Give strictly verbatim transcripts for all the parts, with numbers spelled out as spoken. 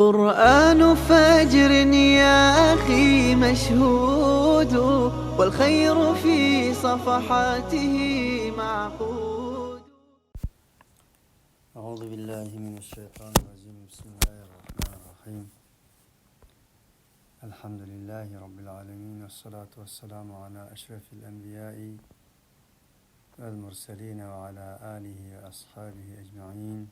قرآن فجر يا أخي مشهود، والخير في صفحاته معقود. أعوذ بالله من الشيطان الرجيم. بسم الله الرحمن الرحيم. الحمد لله رب العالمين، والصلاة والسلام على أشرف الأنبياء والمرسلين وعلى آله وأصحابه أجمعين.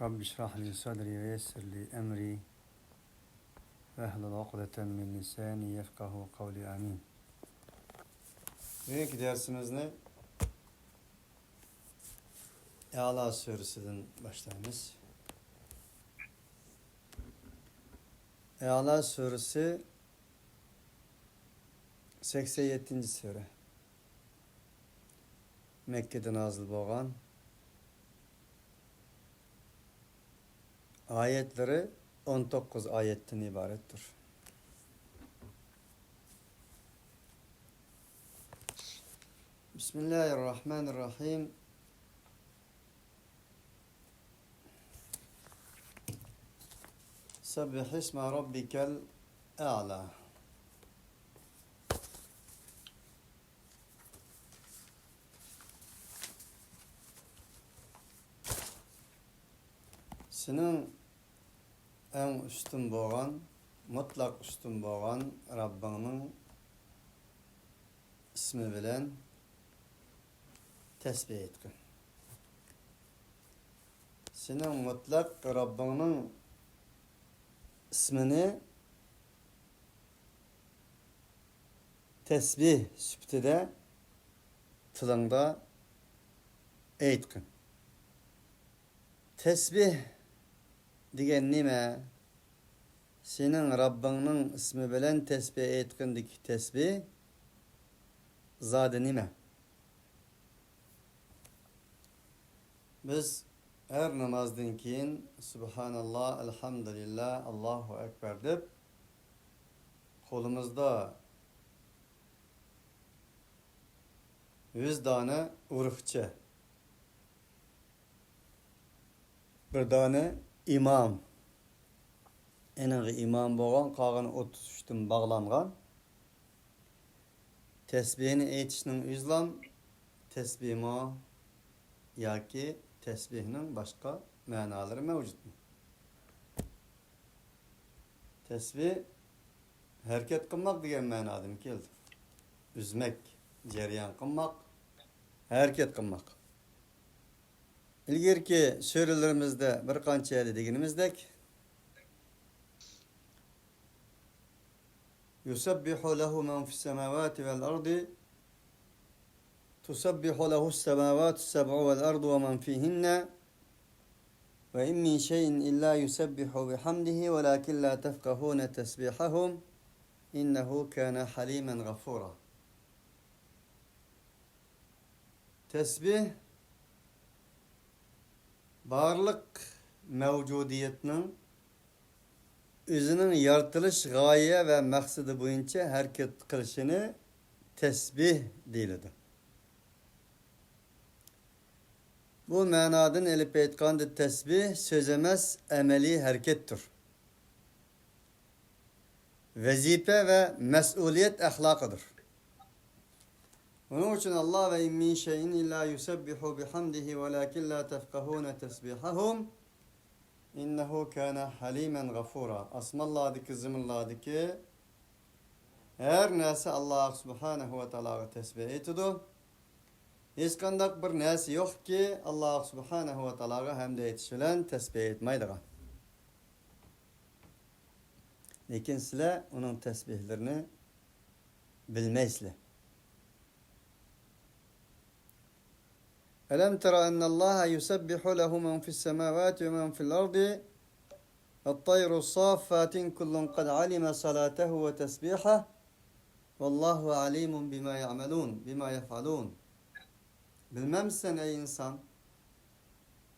رب اشرح لي صدري ويسر لي أمري واحلل عقدة من لساني يفقهوا قولي. آمين. بۈگۈنكى دەرسىمىزنى ئەلا سۈرىسىدىن باشلايمىز. ئەلا سۈرىسى سەكسەن يەتتىنچى سۈرە. مەككىدە نازىل بولغان. ئايەتلىرى ئون توققۇز ئايەتتىن ئىبارەتتۇر. بسم الله الرحمن الرحيم. سبح اسم ربك الأعلى. سېنىڭ ئەڭ ئۈستۈن بولغان، مۇتلەق ئۈستۈن بولغان رەببىڭنىڭ ئىسمى بىلەن تەسبىھ ئېيتقىن. سېنىڭ مۇتلەق رەببىڭنىڭ ئىسمىنى تەسبىھ سۈپىتىدە تىلىڭدا ئېيتقىن. تەسبىھ دېگەن نېمە؟ سېنىڭ رەببىڭنىڭ ئىسمى بىلەن تەسبىھ ئېيتقىندىكى تەسبىھ زادى نېمە؟ بىز ھەر نامازدىن كېيىن سۇبھاناللا، ئەلھەمدۇلىللا، ئاللاھۇ ئەكبەر دەپ، قولىمىزدا يۈز دانە ئۇرۇقچە، بىر دانە ئىمام، ئېنىڭغا ئىمام بولغان، قالغىنى ئوتتۇز ئۈچتىن باغلانغان. تەسبىھنى ئېيتىشنىڭ ئۆزىلام تەسبىھمۇ ياكى تەسبىھنىڭ باشقا مەنالىرى مەۋجۇتمۇ؟ تەسبىھ ھەرىكەت قىلماق دېگەن مەنادىن كېلىدۇ. ئۈزمەك، جەريان قىلماق، ھەرىكەت قىلماق. ئىلگىرىكى سۈرىلىرىمىزدە بىر قانچە يەردە دېگىنىمىزدەك، يسبح له من في السماوات والأرض، تسبح له السماوات السبع والأرض ومن فيهن، وإن من شيء إلا يسبح بحمده ولكن لا تفقهون تسبيحهم، إنه كان حليما غفورا. تەسبىھ بارلىق مەۋجۇدىيەتنىڭ ئۆزىنىڭ يارىتىلىش غايە ۋە مەقسىتى بويىچە ھەرىكەت قىلىشىنى تەسبىھ دېيىلىدۇ. بۇ مەنادىن ئېلىپ ئېيتقاندا، تەسبىھ سۆز ئەمەس، ئەمەلىي ھەرىكەتتۇر. ۋەزىپە ۋە مەسئۇلىيەت ئەخلاقىدۇر. ئۇنىڭ ئۈچۈن ئاللا: وإن من شيء إلا يسبح بحمده ولكن لا تفقهون تسبيحهم إنه كان حليما غفورا. ئاسمانلاردىكى، زېمىنلاردىكى ھەر نەرسە ئاللا سۇبھانەھۇ ۋە تائالاغا تەسبىھ ئېيتىدۇ. ھېچقانداق بىر نەرسە يوقكى، ئاللا سۇبھانەھۇ ۋە تائالاغا ھەمدە ئېيتىش بىلەن تەسبىھ ئېيتمايدىغان. لېكىن سىلەر ئۇنىڭ تەسبىھلىرىنى بىلمەيسىلەر. ألم تر أن الله يسبح له من في السماوات ومن في الأرض والطير صافات كل قد علم صلاته وتسبيحه والله عليم بما يعملون، بما يفعلون. بىلمەمسەن، ئەي ئىنسان؟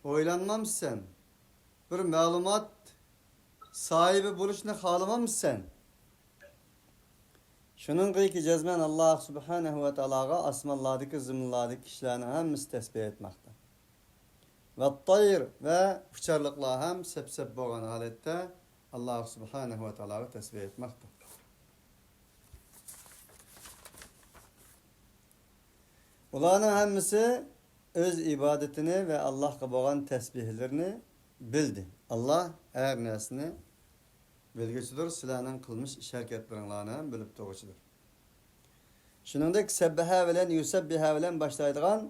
ئويلانمامسەن؟ بىر مەلۇمات ساھىبى بولۇشنى خالىمامسەن؟ شۇنىڭغىكى جەزمەن ئاللا سۇبھانەھۇ ۋە تائالاغا ئاسمانلاردىكى، زېمىنلاردىكى كىشىلەرنىڭ ھەممىسى تەسبىھ ئېيتماقتا. ۋەت-تەير ۋە ئۇچارلىقلار ھەم سەپ-سەپ بولغان ھالەتتە ئاللاھ سۇبھانەھۇ ۋە تائالاغا تەسبىھ ئېيتماقتا. ئۇلارنىڭ ھەممىسى ئۆز ئىبادىتىنى ۋە ئاللاھقا بولغان تەسبىھلىرىنى بىلدى. ئاللاھ ھەر نەرسىنى بىلگۈچىدۇر، سىلەرنىڭ قىلمىش ئىش-ھەرىكەتلىرىڭلارنى ھەم بىلىپ تۇرغۇچىدۇر. شۇنىڭدەك سەببەھە بىلەن يۇسەببىھە بىلەن باشلايدىغان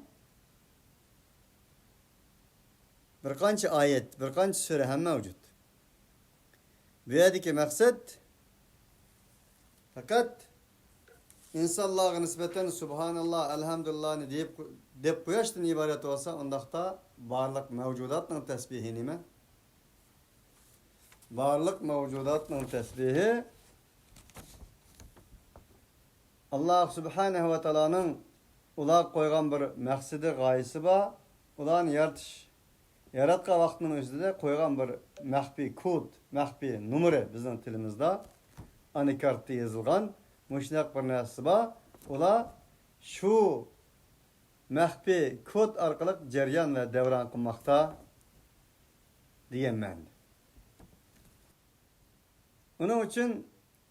بىر قانچە ئايەت، بىر قانچە سۈرە ھەم مەۋجۇت. بۇ يەردىكى مەقسەت پەقەت ئىنسانلارغا نىسبەتەن سۇبھاناللاھ، ئەلھەمدۇلىللاھنى دەپ، دەپ قويۇشتىن ئىبارەت بولسا، ئۇنداقتا بارلىق مەۋجۇداتنىڭ تەسبىھى نېمە؟ بارلىق مەۋجۇداتنىڭ تەسبىھى ئاللاھ سۇبھانەھۇ ۋە تائالانىڭ ئۇلارغا قويغان بىر مەقسىتى، غايىسى بار. ئۇلارنى يارىتىش، ياراتقان ۋاقتىنىڭ ئۆزىدە قويغان بىر مەخپىي كود، مەخپىي نومۇرى بىزنىڭ تىلىمىزدا ئانىكارتتا يېزىلغان مۇشۇنداق بىر نەرسىسى بار. ئۇلار شۇ مەخپىي كود ئارقىلىق جەريان ۋە دەۋران قىلماقتا دېگەن مەنىدە. ئۇنىڭ ئۈچۈن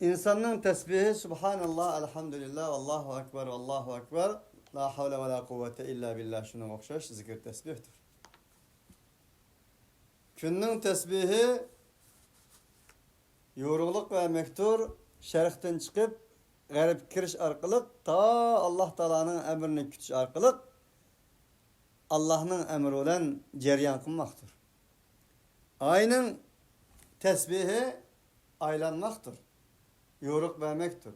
ئىنساننىڭ تەسبىھى سۇبھاناللاھ، ئەلھەمدۇلىللاھ، ۋاللاھۇ ئەكبەر، ۋاللاھۇ ئەكبەر، لا ھەۋلە ۋە لا قۇۋۋەتە ئىللا بىللاھ، شۇنىڭغا ئوخشاش زىكىر تەسبىھتۇر. كۈننىڭ تەسبىھى يورۇقلۇق ۋەرمەكتۇر، شەرقتىن چىقىپ غەربكە كىرىش ئارقىلىق تا ئاللاھ تائالانىڭ ئەمرىنى كۈتۈش ئارقىلىق ئاللاھنىڭ ئەمرى بىلەن جەريان قىلماقتۇر. ئاينىڭ تەسبىھى ئايلانماقتۇر، يورۇق بەرمەكتۇر.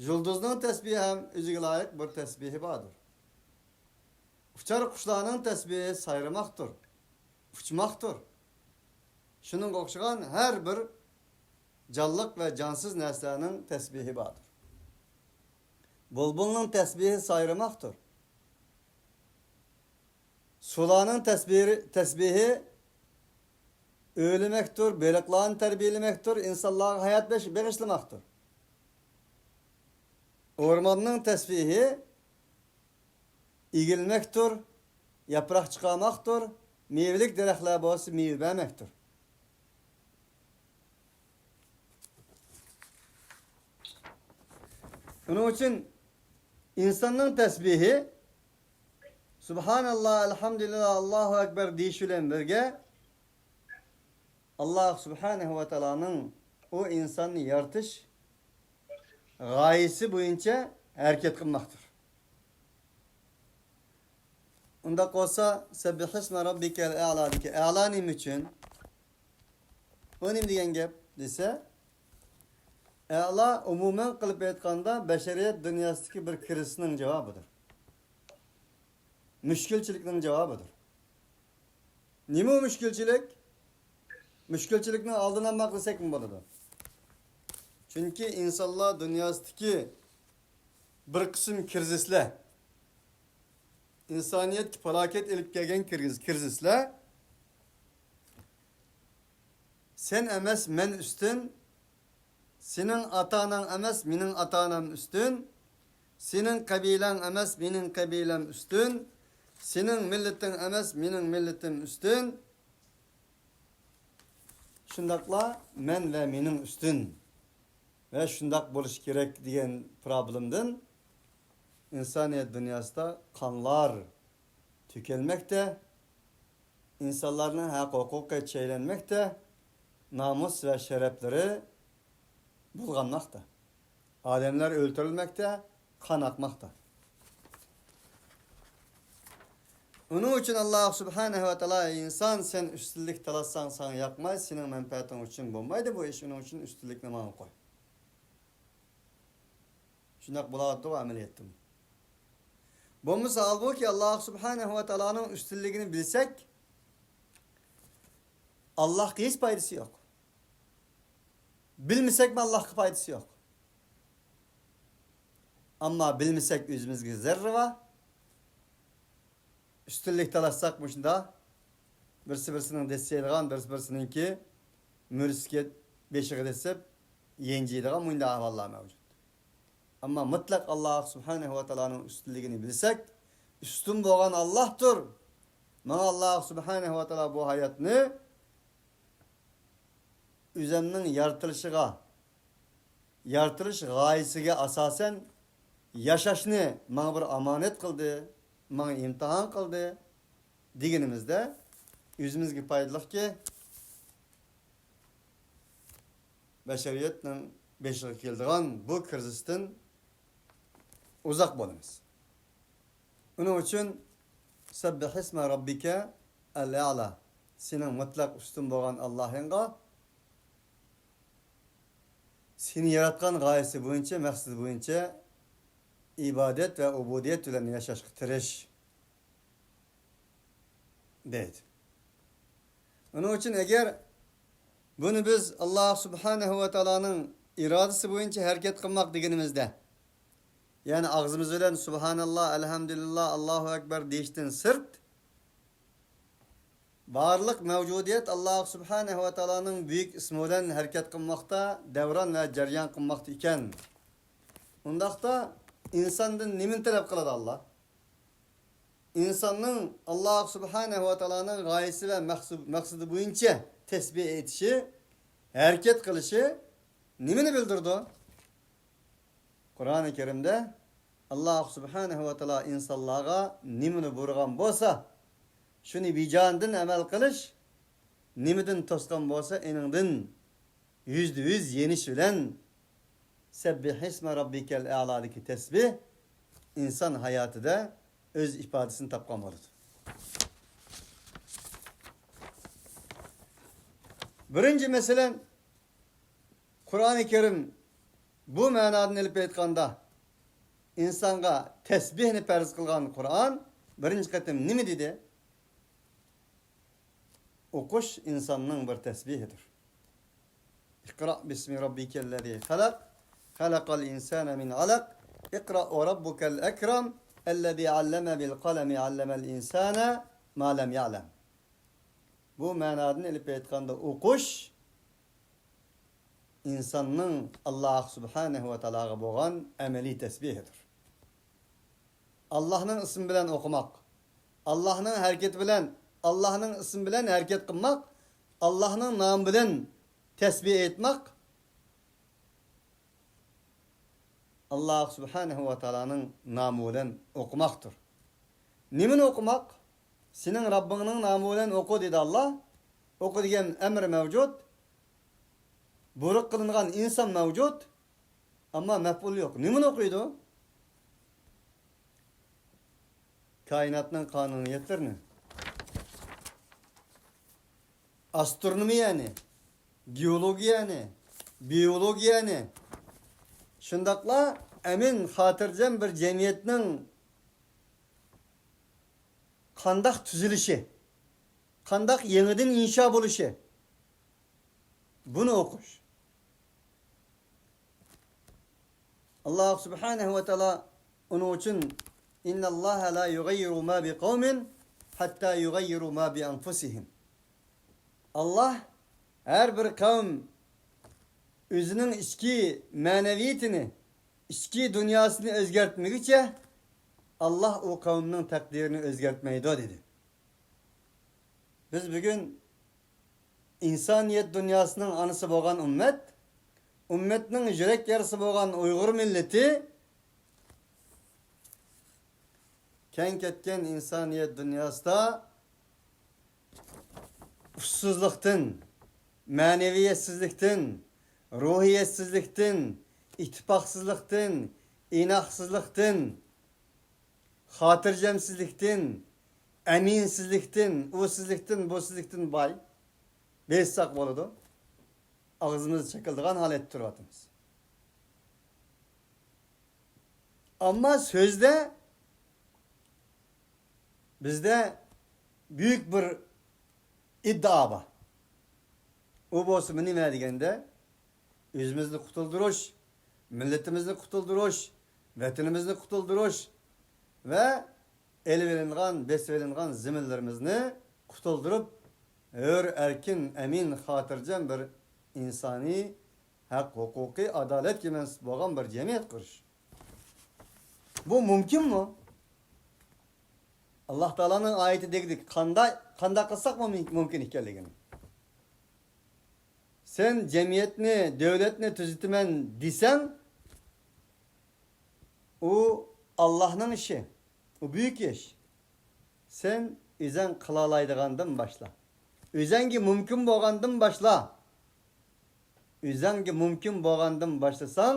يۇلدۇزنىڭ تەسبىھى ھەم ئۆزىگە لايىق بىر تەسبىھى باردۇر. ئۇچار قۇشلارنىڭ تەسبىھى سايرىماقتۇر، ئۇچماقتۇر. شۇنىڭغا ئوخشىغان ھەر بىر جانلىق ۋە جانسىز نەرسىلەرنىڭ تەسبىھى باردۇر. بۇلبۇلنىڭ تەسبىھى سايرىماقتۇر. سۇلارنىڭ تەسبىھى، تەسبىھى ئۆۋلىمەكتۇر، بېلىقلارنى تەربىيەلىمەكتۇر، ئىنسانلارغا ھايات بېش-، بېغىشلىماقتۇر. ئورماننىڭ تەسبىھى ئېگىلمەكتۇر، ياپراق چىقارماقتۇر، مېۋىلىك دەرەخلەر بولسا مېۋە بەرمەكتۇر. ئۇنىڭ ئۈچۈن ئىنساننىڭ تەسبىھى سۇبھاناللاھ، ئەلھەمدۇلىللاھ، ئاللاھۇ ئەكبەر دېيىش بىلەن بىرگە، ئاللاھ سۇبھانەھۇ ۋە تائالانىڭ ئۇ ئىنساننى يارىتىش غايىسى بويىچە ھەرىكەت قىلماقتۇر. ئۇنداق بولسا، سەببىھىسمە رەببىكەل ئەئلادىكى ئەئلا نېمە ئۈچۈن؟ ئۇ نېمە دېگەن گەپ دېسە، ئەئلا ئومۇمەن قىلىپ ئېيتقاندا بەشەرىيەت دۇنياسىدىكى بىر كىرىزىسنىڭ جاۋابىدۇر. مۈشكۈلچىلىكنىڭ جاۋابىدۇر. نېمە ئۇ مۈشكۈلچىلىك؟ مۈشكۈلچىلىكنىڭ ئالدىنى ئالماق دېسەكمۇ بولىدۇ. چۈنكى ئىنسانلار دۇنياسىدىكى بىر قىسىم كىرىزىسلەر، ئىنسانىيەتكە پالاكەت ئېلىپ كەلگەن كىرىز-، كىرىزىسلەر، سەن ئەمەس مەن ئۈستۈن، سېنىڭ ئاتا-ئاناڭ ئەمەس مېنىڭ ئاتا-ئانام ئۈستۈن، سېنىڭ قەبىلەڭ ئەمەس مېنىڭ قەبىلەم ئۈستۈن، سېنىڭ مىللىتىڭ ئەمەس مېنىڭ مىللىتىم ئۈستۈن، شۇنداقلا مەن ۋە مېنىڭ ئۈستۈن ۋە شۇنداق بولۇشى كېرەك دېگەن پروبلېمدىن ئىنسانىيەت دۇنياسىدا قانلار تۆكۈلمەكتە، ئىنسانلارنىڭ ھەق-ھوقۇقى چەكلەنمەكتە، نامۇس ۋە شەرەپلىرى بۇلغانماقتا. ئادەملەر ئۆلتۈرۈلمەكتە، قان ئاقماقتا. ئۇنىڭ ئۈچۈن ئاللاھ سۇبھانەھۇ ۋە تائالا، ئەي ئىنسان، سەن ئۈستۈنلۈك تالاشساڭ ساڭا ياقماي، سېنىڭ مەنپەئەتىڭ ئۈچۈن بولمايدۇ بۇ ئىش، ئۇنىڭ ئۈچۈن ئۈستۈنلۈكنى ماڭا قوي. شۇنداق بولۇۋاتىدۇ ئەمەلىيەتتىمۇ. بولمىسا، ھالبۇكى، ئاللاھ سۇبھانەھۇ ۋە تائالانىڭ ئۈستۈنلۈكىنى بىلسەك، ئاللاھقا ھېچ پايدىسى يوق. بىلمىسەكمۇ ئاللاھقا پايدىسى يوق. ئەمما بىلمىسەك ئۆزىمىزگە زەرىرى بار. ئۈستۈنلۈك تالاشساق مۇشۇنداق، بىرسى بىرسىنىڭ دەسسەيدىغان، بىرسى بىرسىنىڭكى مۈرىسىگە، بېشىغا دەسسەپ يەنجىيدىغان مۇنداق ئەھۋاللار مەۋجۇت. ئەمما مۇتلەق ئاللاھ سۇبھانەھۇ ۋە تائالانىڭ ئۈستۈنلۈكىنى بىلسەك، ئۈستۈن بولغان ئاللاھتۇر. ماڭا ئاللاھ سۇبھانەھۇ ۋە تائالا بۇ ھاياتنى ئۆزۈمنىڭ يارىتىلىشىغا، يارىتىلىش غايىسىگە ئاساسەن ياشاشنى ماڭا بىر ئامانەت قىلدى، ماڭا ئىمتىھان قىلدى دېگىنىمىزدە، ئۆزىمىزگە پايدىلىقكى، بەشەرىيەتنىڭ بېشىغا كېلىدىغان بۇ كىرىزىستىن ئۇزاق بولىمىز. ئۇنىڭ ئۈچۈن سەببىھىسمە رەببىكە ئەل ئەلا، سېنىڭ مۇتلەق ئۈستۈن بولغان ئاللاھىڭغا، سېنى ياراتقان غايىسى بويىچە، مەقسىتى بويىچە ئىبادەت ۋە ئۇبۇدىيەت بىلەن ياشاشقا تىرىش، دەيدۇ. ئۇنىڭ ئۈچۈن ئەگەر بۇنى بىز ئاللاھ سۇبھانەھۇ ۋە تائالانىڭ ئىرادىسى بويىچە ھەرىكەت قىلماق دېگىنىمىزدە، يەنى ئاغزىمىز بىلەن سۇبھاناللاھ، ئەلھەمدۇلىللاھ، ئاللاھۇ ئەكبەر دېيىشتىن سىرت، بارلىق مەۋجۇدىيەت ئاللاھ سۇبھانەھۇ ۋە تائالانىڭ بۈيۈك ئىسمى بىلەن ھەرىكەت قىلماقتا، دەۋران ۋە جەريان قىلماقتا ئىكەن. ئۇنداقتا ئىنساندىن نېمىنى تەلەپ قىلىدۇ ئاللاھ؟ ئىنساننىڭ ئاللاھ سۇبھانەھۇ ۋە تائالانىڭ غايىسى ۋە مەقسۇ-، مەقسىتى بويىچە تەسبىھ ئېيتىشى، ھەرىكەت قىلىشى نېمىنى بىلدۈرىدۇ؟ قۇرئانى كەرىمدە ئاللاھ سۇبھانەھۇ ۋە تائالا ئىنسانلارغا نېمىنى بۇيرۇغان بولسا، شۇنى بىجانىدىن ئەمەل قىلىش، نېمىدىن توسقان بولسا، ئېنىڭدىن يۈزدە يۈز يېنىش بىلەن سەببىھىسمە رەببىكەل ئەلادىكى تەسبىھ ئىنسان ھاياتىدا ئۆز ئىپادىسىنى تاپقان بولىدۇ. بىرىنچى مەسىلە، قۇرئانى كەرىم بۇ مەنادىن ئېلىپ ئېيتقاندا، ئىنسانغا تەسبىھنى پەرز قىلغان قۇرئان بىرىنچى قېتىم نېمە دېدى؟ ئوقۇش ئىنساننىڭ بىر تەسبىھىدۇر. اقرأ باسم ربك الذي خلق، خلق الإنسان من علق، اقرأ وربك الأكرم، الذي علم بالقلم، علم الإنسان ما لم يعلم. بۇ مەنادىن ئېلىپ ئېيتقاندا، ئوقۇش ئىنساننىڭ ئاللاھ سۇبھانەھۇ ۋە تائالاغا بولغان ئەمەلىي تەسبىھىدۇر. ئاللاھنىڭ ئىسمى بىلەن ئوقۇماق، ئاللاھنىڭ ھەرىكىتى بىلەن، ئاللاھنىڭ ئىسمى بىلەن ھەرىكەت قىلماق، ئاللاھنىڭ نامى بىلەن تەسبىھ ئېيتماق، ئاللاھ سۇبھانەھۇ ۋە تائالانىڭ نامى بىلەن ئوقۇماقتۇر. نېمىنى ئوقۇماق؟ سېنىڭ رەببىڭنىڭ نامى بىلەن ئوقۇ، دېدى ئاللاھ. ئوقۇ دېگەن ئەمر مەۋجۇت. بۇيرۇق قىلىنغان ئىنسان مەۋجۇت. ئەمما مەپئۇل يوق. نېمىنى ئوقۇيدۇ؟ كائىناتنىڭ قانۇنىيەتلىرىنى، ئاسترونومىيەنى، گېئولوگىيەنى، بىئولوگىيەنى، شۇنداقلا ئەمىن، خاتىرجەم بىر جەمئىيەتنىڭ قانداق تۈزۈلۈشى، قانداق يېڭىدىن ئىنشا بولۇشى، بۇنى ئوقۇش. ئاللاھ سۇبھانەھۇ ۋە تائالا ئۇنىڭ ئۈچۈن، إن الله لا يغير ما بقوم حتى يغيروا ما بأنفسهم. ئاللاھ ھەر بىر قەۋم ئۆزىنىڭ ئىچكى مەنەۋىيىتىنى، ئىچكى دۇنياسىنى ئۆزگەرتمىگۈچە، ئاللاھ ئۇ قەۋمنىڭ تەقدىرىنى ئۆزگەرتمەيدۇ، دېدى. بىز بۈگۈن ئىنسانىيەت دۇنياسىنىڭ ئانىسى بولغان ئۈممەت، ئۈممەتنىڭ يۈرەك يارىسى بولغان ئۇيغۇر مىللىتى كەڭ كەتكەن ئىنسانىيەت دۇنياسىدا ئۇچسۇزلۇقتىن، مەنىۋىيەتسىزلىكتىن، روھىيەتسىزلىكتىن، ئىتتىپاقسىزلىقتىن، ئىناقسىزلىقتىن، خاتىرجەمسىزلىكتىن، ئەمىنسىزلىكتىن، ئۇسىزلىكتىن، بۇسىزلىكتىن باي، بېيىتساق بولىدۇ. ئاغزىمىز چېقىلىدىغان ھالەتتە تۇرۇۋاتىمىز. ئەمما سۆزدە بىزدە بۈيۈك بىر ئىدىئا بار. ئۇ بولسىمۇ نېمە دېگەندە، ئۆزىمىزنى قۇتۇلدۇرۇش، مىللىتىمىزنى قۇتۇلدۇرۇش، ۋەتىنىمىزنى قۇتۇلدۇرۇش ۋە ئېلىۋېلىنغان، بېسىۋېلىنغان زېمىنلىرىمىزنى قۇتۇلدۇرۇپ، ھۆر، ئەركىن، ئەمىن، خاتىرجەم بىر ئىنسانىي ھەق، ھوقۇقىي ئادالەتكە مەنسۇپ بولغان بىر جەمئىيەت قۇرۇش. بۇ مۇمكىنمۇ؟ ئاللاھ تائالانىڭ ئايىتى دېگۈدەك، قانداق، قانداق قىلساق مۇمكىن ئىكەنلىكىنى. سەن جەمئىيەتنى، دۆلەتنى تۈزىتىمەن دېسەڭ، ئۇ ئاللاھنىڭ ئىشى. ئۇ بۈيۈك ئىش. سەن ئۆزەڭ قىلالايدىغاندىن باشلا. ئۆزەڭگە مۇمكىن بولغاندىن باشلا. ئۆزەڭگە مۇمكىن بولغاندىن باشلىساڭ،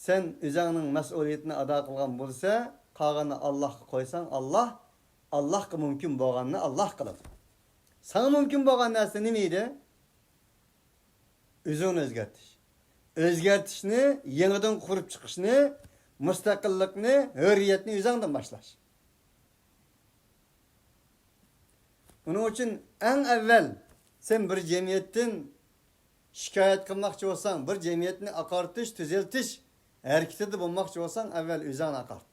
سەن ئۆزەڭنىڭ مەسئۇلىيىتىنى ئادا قىلغان بولسا، قالغىنىنى ئاللاھقا قويساڭ، ئاللاھ، ئاللاھقا مۇمكىن بولغاننى ئاللاھ قىلىدۇ. ساڭا مۇمكىن بولغان نەرسە نېمە ئىدى؟ ئۆزۈڭنى ئۆزگەرتىش. ئۆزگەرتىشنى، يېڭىدىن قۇرۇپ چىقىشنى، مۇستەقىللىقنى، ھۆرىيەتنى ئۆزۈڭدىن باشلاش. ئۇنىڭ ئۈچۈن ئەڭ ئەۋۋەل سەن بىر جەمئىيەتتىن شىكايەت قىلماقچى بولساڭ، بىر جەمئىيەتنى ئاقارتىش، تۈزەلتىش ھەرىكىتىدە بولماقچى بولساڭ، ئەۋۋەل ئۆزۈڭنى ئاقارت.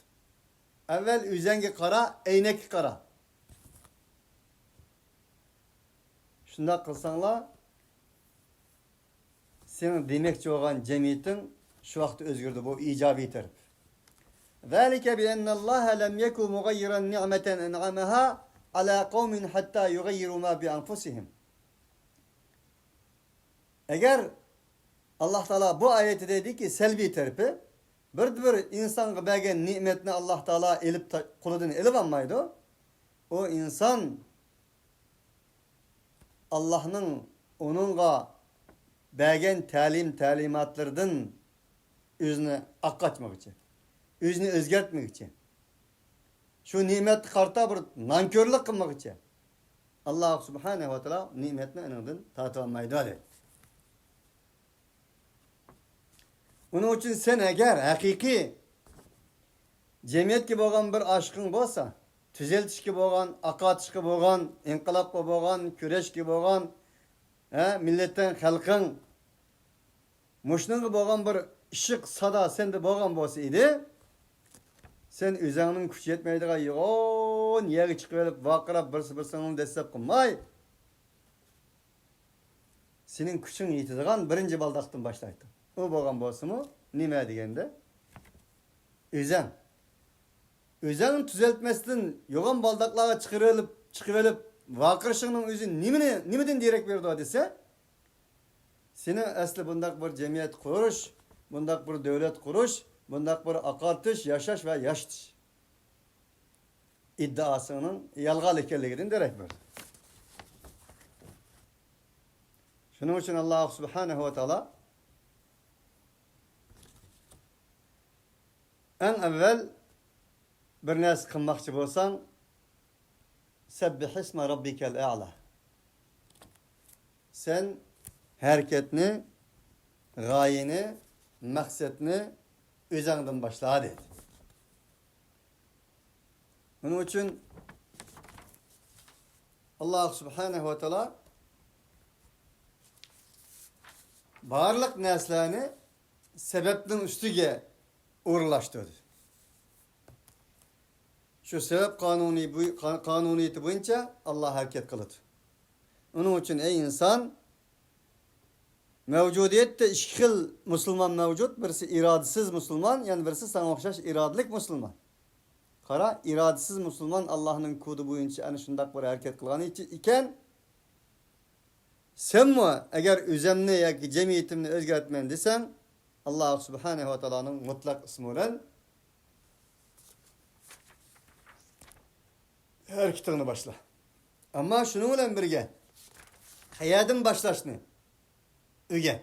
ئەۋۋەل ئۆزۈڭگە قارا، ئەينەككە قارا. شۇنداق قىلساڭلار، سېنىڭ دېمەكچى بولغان جەمئىيىتىڭ شۇ ۋاقىتتا ئۆزگىرىدۇ، بۇ ئىجابىي تەرەپ. ذلك بأن الله لم يك مغيرا نعمة أنعمها على قوم حتى يغيروا ما بأنفسهم. ئەگەر ئاللاھ تائالا بۇ ئايەتتە دەيدىكى، سەلبىي تەرىپى، بىردە بىر ئىنسانغا بەرگەن نېمەتنى ئاللاھ تائالا ئېلىپ تا-، قولىدىن ئېلىۋالمايدۇ. ئۇ ئىنسان ئاللاھنىڭ ئۇنىڭغا بەرگەن تەلىم، تەلىماتلىرىدىن ئۆزىنى ئاققاچمىغۇچە، ئۆزىنى ئۆزگەرتمىگۈچە، شۇ نېمەتكە قارىتا بىر نانكۆرلۈك قىلمىغۇچە، ئاللاھ سۇبھانەھۇ ۋە تائالا نېمەتنى ئۇنىڭدىن تارتىۋالمايدۇ، دەيدۇ. ئۇنىڭ ئۈچۈن سەن ئەگەر ھەقىقىي جەمئىيەتكە بولغان بىر ئاشىقىڭ بولسا، تۈزەلتىشكە بولغان، ئاقارتىشقا بولغان، ئىنقىلابقا بولغان، كۈرەشكە بولغان، ھە، مىللىتىڭ، خەلقىڭ، مۇشۇنىڭغا بولغان بىر ئىشق سادا سەندە بولغان بولسا ئىدى، سەن ئۆزۈڭنىڭ كۈچى يەتمەيدىغان يوغان يەرگە چىقىۋېلىپ، ۋارقىراپ، بىرسى بىرسىڭنى دەسسەپ قىلماي، سېنىڭ كۈچۈڭ يېتىدىغان بىرىنچى بالداقتىن باشلايتتىڭ. ئۇ بولغان بولسىمۇ نېمە دېگەندە، ئۆزەڭ. ئۆزەڭنى تۈزەلتمەستىن يوغان بالداقلارغا چىقىرىۋېلىپ، چىقىۋېلىپ ۋارقىرىشىڭنىڭ ئۆزى نېمىنى، نېمىدىن دېرەك بېرىدۇ دېسە، سېنىڭ ئەسلى بۇنداق بىر جەمئىيەت قۇرۇش، بۇنداق بىر دۆلەت قۇرۇش، بۇنداق بىر ئاقارتىش، ياشاش ۋە ياشىتىش ئىددىئاسىنىڭ يالغان ئىكەنلىكىدىن دېرەك بېرىدۇ. شۇنىڭ ئۈچۈن ئاللاھ سۇبھانەھۇ ۋە تائالا ئەڭ ئەۋۋەل بىر نەرسە قىلماقچى بولساڭ، سەببىھىسمە رەببىكەل ئەئلا. سەن ھەرىكەتنى، غايىنى، مەقسەتنى ئۆزەڭدىن باشلا، دېدى. بۇنىڭ ئۈچۈن ئاللاھ سۇبھانەھۇ ۋە تائالا بارلىق نەرسىلەرنى سەۋەبنىڭ ئۈستىگە ئورۇنلاشتۇردى. شۇ سەۋەب قانۇنى بوي-، قا-، قانۇنىيىتى بويىچە ئاللاھ ھەرىكەت قىلىدۇ. ئۇنىڭ ئۈچۈن، ئەي ئىنسان، مەۋجۇدىيەتتە ئىككى خىل مۇسۇلمان مەۋجۇت، بىرسى ئىرادىسىز مۇسۇلمان، يەنە بىرسى ساڭا ئوخشاش ئىرادىلىك مۇسۇلمان. قارا، ئىرادىسىز مۇسۇلمان ئاللاھنىڭ كودى بويىچە ئەنە شۇنداق بىر ھەرىكەت قىلغان ئىكەن، سەنمۇ ئەگەر ئۆزەمنى ياكى جەمئىيىتىمنى ئۆزگەرتىمەن دېسەڭ، ئاللاھ سۇبھانەھۇ ۋە تائالانىڭ مۇتلەق ئىسمى بىلەن ھەرىكىتىڭنى باشلا. ئەمما شۇنىڭ بىلەن بىرگە، قەيەردىن باشلاشنى ئۆگەن.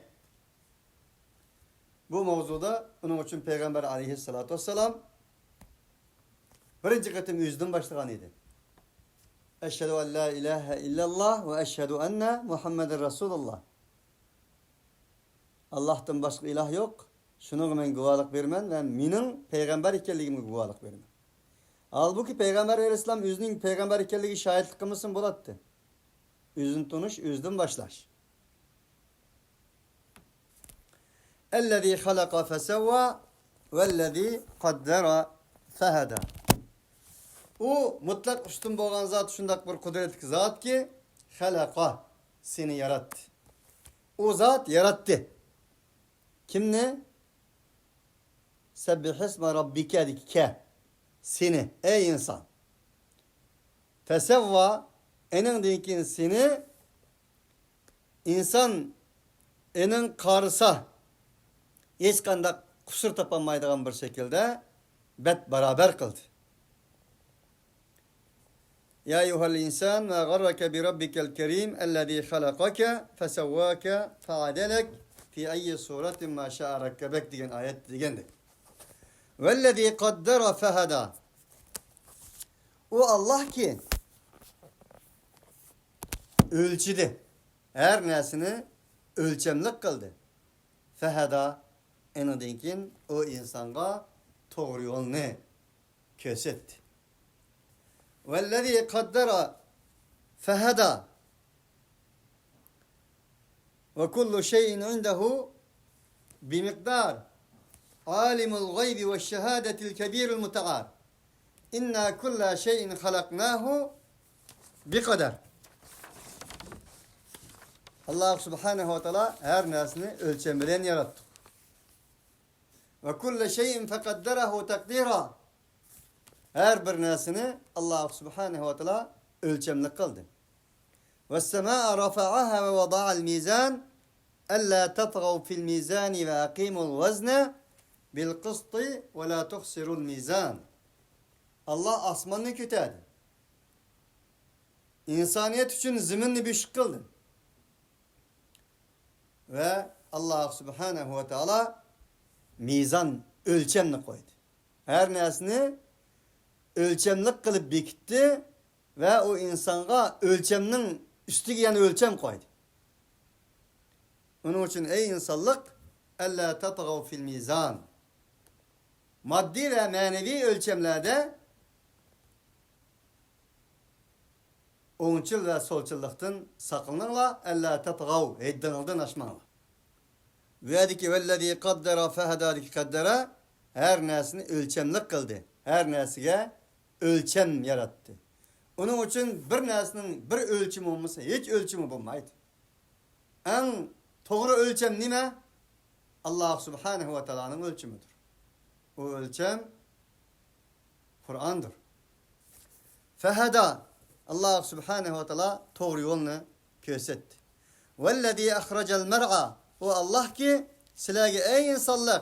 بۇ ماۋزۇدا ئۇنىڭ ئۈچۈن پەيغەمبەر ئەلەيھىسسالاتۇ ۋەسسالام بىرىنچى قېتىم ئۆزىدىن باشلىغان ئىدى. ئەشھەدۇ ئەن لا ئىلاھە ئىللەللاھ ۋە ئەشھەدۇ ئەننە مۇھەممەدەن رەسۇلۇللاھ. ئاللاھتىن باشقا ئىلاھ يوق، شۇنىڭغا مەن گۇۋاھلىق بېرىمەن ۋە مېنىڭ پەيغەمبەر ئىكەنلىكىمگە گۇۋاھلىق بېرىمەن. ھالبۇكى، پەيغەمبەر ئەلەيھىسسالام ئۆزىنىڭ پەيغەمبەر ئىكەنلىكىگە شاھىتلىق قىلمىسىمۇ بولاتتى. ئۆزىنى تونۇش، ئۆزىدىن باشلاش. ئەللەزى خەلەقە فەسەۋۋا ۋەللەزى قەددەرە فەھەدە. ئۇ مۇتلەق ئۈستۈن بولغان زات شۇنداق بىر قۇدرەتلىك زاتكى، خەلەقە، سېنى ياراتتى. ئۇ زات ياراتتى. كىمنى؟ سەببىھىسمە رەببىكەدىكى كە. سېنى، ئەي ئىنسان. فسوى، ئېنىڭدىن كېيىن سېنى ئىنسان ئېنىڭ قارىسا، ھېچقانداق قۇسۇر تاپالمايدىغان بىر شەكىلدە بەت باراۋەر قىلدى. يا أيها الإنسان ما غرك بربك الكريم الذي خلقك فسواك فعدلك في أي صورة ما شاء ركبك دېگەن ئايەت دېگەندەك. والذي قدر فهدى. ئۇ ئاللاھكى ئۆلچىدى. ھەر نەرسىنى ئۆلچەملىك قىلدى. فهدى، ئېنىڭدىن كېيىن ئۇ ئىنسانغا توغرا يولنى كۆرسەتتى. والذي قدر فهدى. وكل شيء عنده بمقدار. عالم الغيب والشهادة الكبير المتعال. إنا كل شيء خلقناه بقدر. ئاللاھ سۇبھانەھۇ ۋە تائالا ھەر نەرسىنى ئۆلچەم بىلەن ياراتتى. وكل شيء فقدره تقديرا. ھەر بىر نەرسىنى ئاللاھ سۇبھانەھۇ ۋە تائالا ئۆلچەملىك قىلدى. والسماء رفعها ووضع الميزان ألا تطغوا في الميزان وأقيموا الوزن بالقسط ولا تخسروا الميزان. ئاللاھ ئاسماننى كۆتەردى. ئىنسانىيەت ئۈچۈن زېمىننى بۆشۈك قىلدى. ۋە ئاللاھ سۇبھانەھۇ ۋە تائالا مىزان، ئۆلچەمنى قويدى. ھەر نەرسىنى ئۆلچەملىك قىلىپ بېكىتتى ۋە ئۇ ئىنسانغا ئۆلچەمنىڭ ئۈستىگە يەنە ئۆلچەم قويدى. ئۇنىڭ ئۈچۈن، ئەي ئىنسانلىق، ألا تطغوا في الميزان. ماددىي ۋە مەنىۋى ئۆلچەملەردە ئوڭچىل ۋە سولچىللىقتىن ساقلىنىڭلار، ألا تطغوا، ھەددىڭىزدىن ئاشماڭلار. بۇ يەردىكى والذي قدر فهدى دىكى قەددەرە ھەر نەرسىنى ئۆلچەملىك قىلدى. ھەر نەرسىگە ئۆلچەم ياراتتى. ئۇنىڭ ئۈچۈن بىر نەرسىنىڭ بىر ئۆلچىمى بولمىسا، ھېچ ئۆلچىمى بولمايدۇ. ئەڭ توغرا ئۆلچەم نېمە؟ ئاللاھ سۇبھانەھۇ ۋە تائالانىڭ ئۆلچىمىدۇر. ئۇ ئۆلچەم قۇرئاندۇر. فهدى، ئاللاھ سۇبھانەھۇ ۋە تائالا توغرا يولنى كۆرسەتتى. والذي أخرج المرعى، ئۇ ئاللاھكى سىلەرگە، ئەي ئىنسانلار،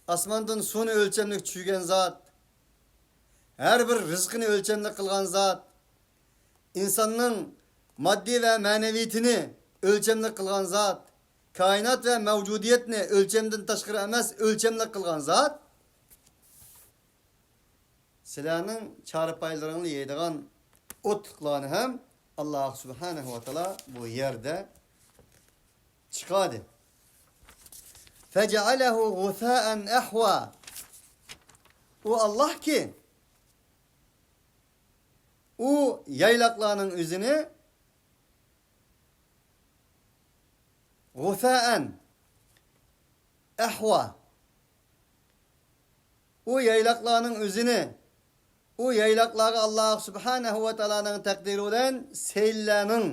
ئاسماندىن سۇنى ئۆلچەملىك چۈشۈرگەن زات، ھەر بىر رىزقىنى ئۆلچەملىك قىلغان زات، ئىنساننىڭ ماددىي ۋە مەنىۋىيىتىنى ئۆلچەملىك قىلغان زات، كائىنات ۋە مەۋجۇدىيەتنى ئۆلچەمدىن تاشقىرى ئەمەس، ئۆلچەملىك قىلغان زات، سىلەرنىڭ چارپايلىرىڭلار يەيدىغان ئوتلۇقلارنى ھەم ئاللاھ سۇبھانەھۇ ۋە تائالا بۇ يەردە چىقاردى. فجعله غثاء أحوى. ئۇ ئاللاھكى، ئۇ يايلاقلارنىڭ ئۆزىنى غثاء أحوى. ئۇ يايلاقلارنىڭ ئۆزىنى، ئۇ يايلاقلارغا ئاللاھ سۇبھانەھۇ ۋە تائالانىڭ تەقدىرى بىلەن سېلىلەرنىڭ،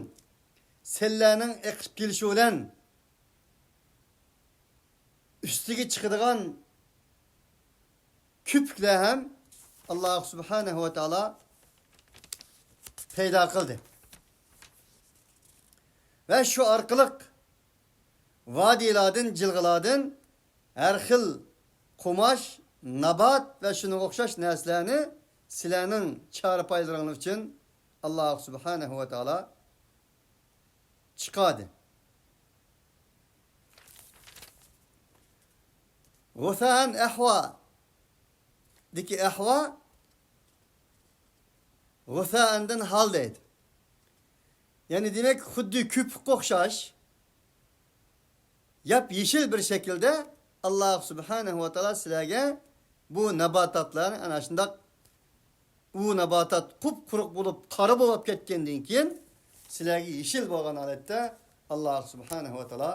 سېلىلەرنىڭ ئېقىپ كېلىشى بىلەن ئۈستىگە چىقىدىغان كۆپۈكلەر ھەم ئاللاھ سۇبھانەھۇ ۋە تائالا پەيدا قىلدى. ۋە شۇ ئارقىلىق ۋادىلاردىن، جىلغىلاردىن ھەر خىل قۇماش، نابات ۋە شۇنىڭغا ئوخشاش نەرسىلەرنى سىلەرنىڭ چارپايلىرىڭلار ئۈچۈن ئاللاھ سۇبھانەھۇ ۋە تائالا چىقاردى. غثاء أحوى دىكى ئەھۋا غۇسائەندىن ھال دەيدۇ. يەنى دېمەك، خۇددى كۆپۈككە ئوخشاش، ياپيېشىل بىر شەكىلدە ئاللاھ سۇبھانەھۇ ۋە تائالا سىلەرگە بۇ ناباتاتلارنى، ئەنە شۇنداق، ئۇ ناباتات قۇپقۇرۇق بولۇپ، قارا بولۇپ كەتكەندىن كېيىن، سىلەرگە يېشىل بولغان ھالەتتە ئاللاھ سۇبھانەھۇ ۋە تائالا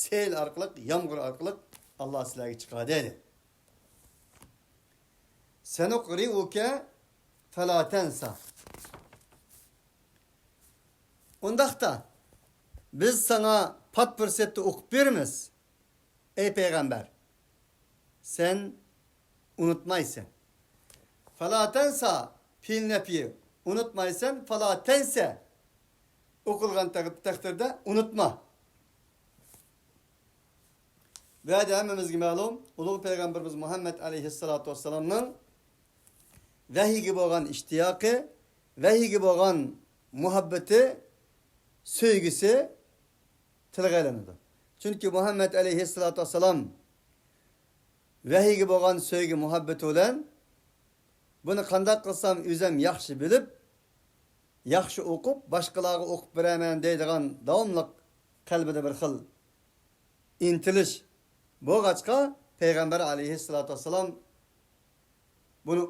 سېل ئارقىلىق، يامغۇر ئارقىلىق ئاللاھ سىلەرگە چىقاردى دەيدۇ. سەنۇقرىئۇكە فەلا تەنسا. ئۇنداقتا، بىز ساڭا پات پۇرسەتتە ئوقۇپ بېرىمىز، ئەي پەيغەمبەر، سەن ئۇنتۇمايسەن. فەلا تەنسا، پېئىل نەپيى، ئۇنتۇمايسەن، فلا تنس. ئوقۇلغان تەق-، تەقدىردە ئۇنتۇما. بۇ يەردە ھەممىمىزگە مەلۇم، ئۇلۇغ پەيغەمبىرىمىز مۇھەممەد ئەلەيھىسسالاتۇ ۋەسسالامنىڭ ۋەھىيگە بولغان ئىشتىياقى، ۋەھىيگە بولغان مۇھەببىتى، سۆيگۈسى تىلغا ئېلىنىدۇ. چۈنكى مۇھەممەد ئەلەيھىسسالاتۇ ۋەسسالام ۋەھىيگە بولغان سۆيگۈ مۇھەببىتى بىلەن، بۇنى قانداق قىلسام ئۆزۈم ياخشى بىلىپ، ياخشى ئوقۇپ، باشقىلارغا ئوقۇپ بېرەمەن دەيدىغان داۋاملىق قەلبىدە بىر خىل ئىنتىلىش بولغاچقا، پەيغەمبەر ئەلەيھىسسالاتۇ ۋەسسالام بۇنى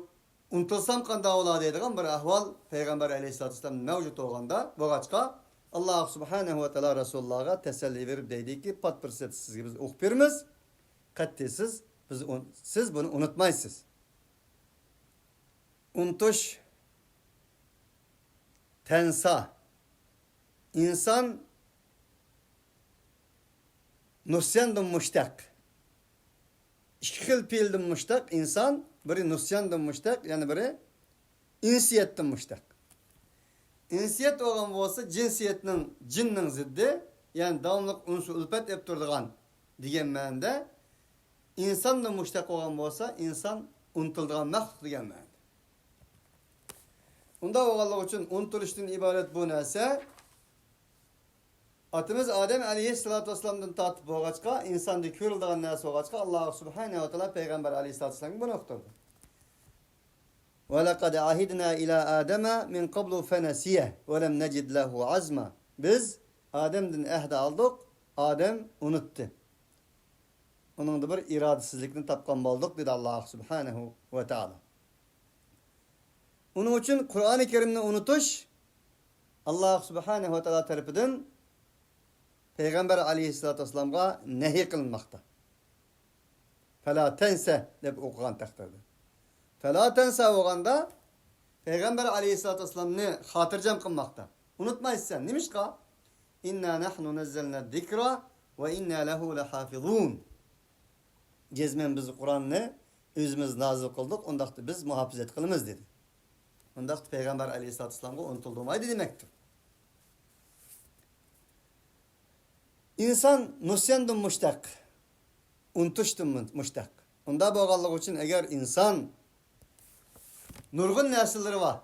ئۇنتۇلسام قانداق بولا دەيدىغان بىر ئەھۋال پەيغەمبەر ئەلەيھىسسالاتۇ ۋەسسالام مەۋجۇت بولغاندا، بولغاچقا، ئاللاھ سۇبھانەھۇ ۋە تائالا رەسۇلۇللاھقا تەسەللى بېرىپ دەيدىكى، پات پۇرسەت سىزگە بىز ئوقۇپ بېرىمىز، قەتئىي سىز، بىز ئۇن-، سىز بۇنى ئۇنتۇمايسىز. ئۇنتۇش، تەنسا. ئىنسان نۇسياندىن مۇشتەق. ئىككى خىل پېئىلدىن مۇشتەق ئىنسان، بىرى نۇسياندىن مۇشتەق، يەنە بىرى ئىنسىيەتتىن مۇشتەق. ئىنسىيەت بولغان بولسا جىنسىيەتنىڭ، جىننىڭ زىددى، يەنى داۋاملىق ئۇنس-ئۈلپەت ئېلىپ تۇرىدىغان دېگەن مەنىدە. ئىنساندىن مۇشتەق بولغان بولسا ئىنسان ئۇنتۇلىدىغان مەخلۇق دېگەن مەنىدە. ئۇنداق بولغانلىقى ئۈچۈن ئۇنتۇلۇشتىن ئىبارەت بۇ نەرسە ئاتىمىز ئادەم ئەلەيھىسسالاتۇ ۋەسسالامدىن تارتىپ بولغاچقا، ئىنساندا كۆرۈلىدىغان نەرسە بولغاچقا، ئاللاھ سۇبھانەھۇ ۋە تائالا پەيغەمبەر ئەلەيھىسسالاتۇ ۋەسسالامغا بۇنى ئۇقتۇردى. ولقد عهدنا إلى آدم من قبل فنسي ولم نجد له عزما. بىز ئادەمدىن ئەھدى ئالدۇق، ئادەم ئۇنتتى. ئۇنىڭدا بىر ئىرادىسىزلىكنى تاپقان بولدۇق، دېدى ئاللاھ سۇبھانەھۇ ۋە تائالا. ئۇنىڭ ئۈچۈن قۇرئانى كەرىمنى ئۇنتۇش ئاللاھ سۇبھانەھۇ ۋە تائالا تەرىپىدىن پەيغەمبەر ئەلەيھىسسالاتۇ ۋەسسالامغا نەھى قىلىنماقتا. فلا تنس دەپ ئوقۇغان تەقدىردە. فلا تنس بولغاندا پەيغەمبەر ئەلەيھىسسالاتۇ ۋەسسالامنى خاتىرجەم قىلماقتا. ئۇنتۇمايسەن. نېمىشقا؟ إنا نحن نزلنا الذكر وإنا له لحافظون. جەزمەن بىز قۇرئاننى ئۆزىمىز نازىل قىلدۇق، ئۇنداقتا بىز مۇھاپىزەت قىلىمىز، دېدى. ئۇنداقتا پەيغەمبەر ئەلەيھىسسالاتۇ ۋەسسالامغا ئۇنتۇلدۇرمايدۇ دېمەكتۇر. ئىنسان نۇسياندىن مۇشتەق، ئۇنتۇشتىن مۇن-، مۇشتەق. ئۇنداق بولغانلىقى ئۈچۈن ئەگەر ئىنسان نۇرغۇن نەرسىلىرى بار،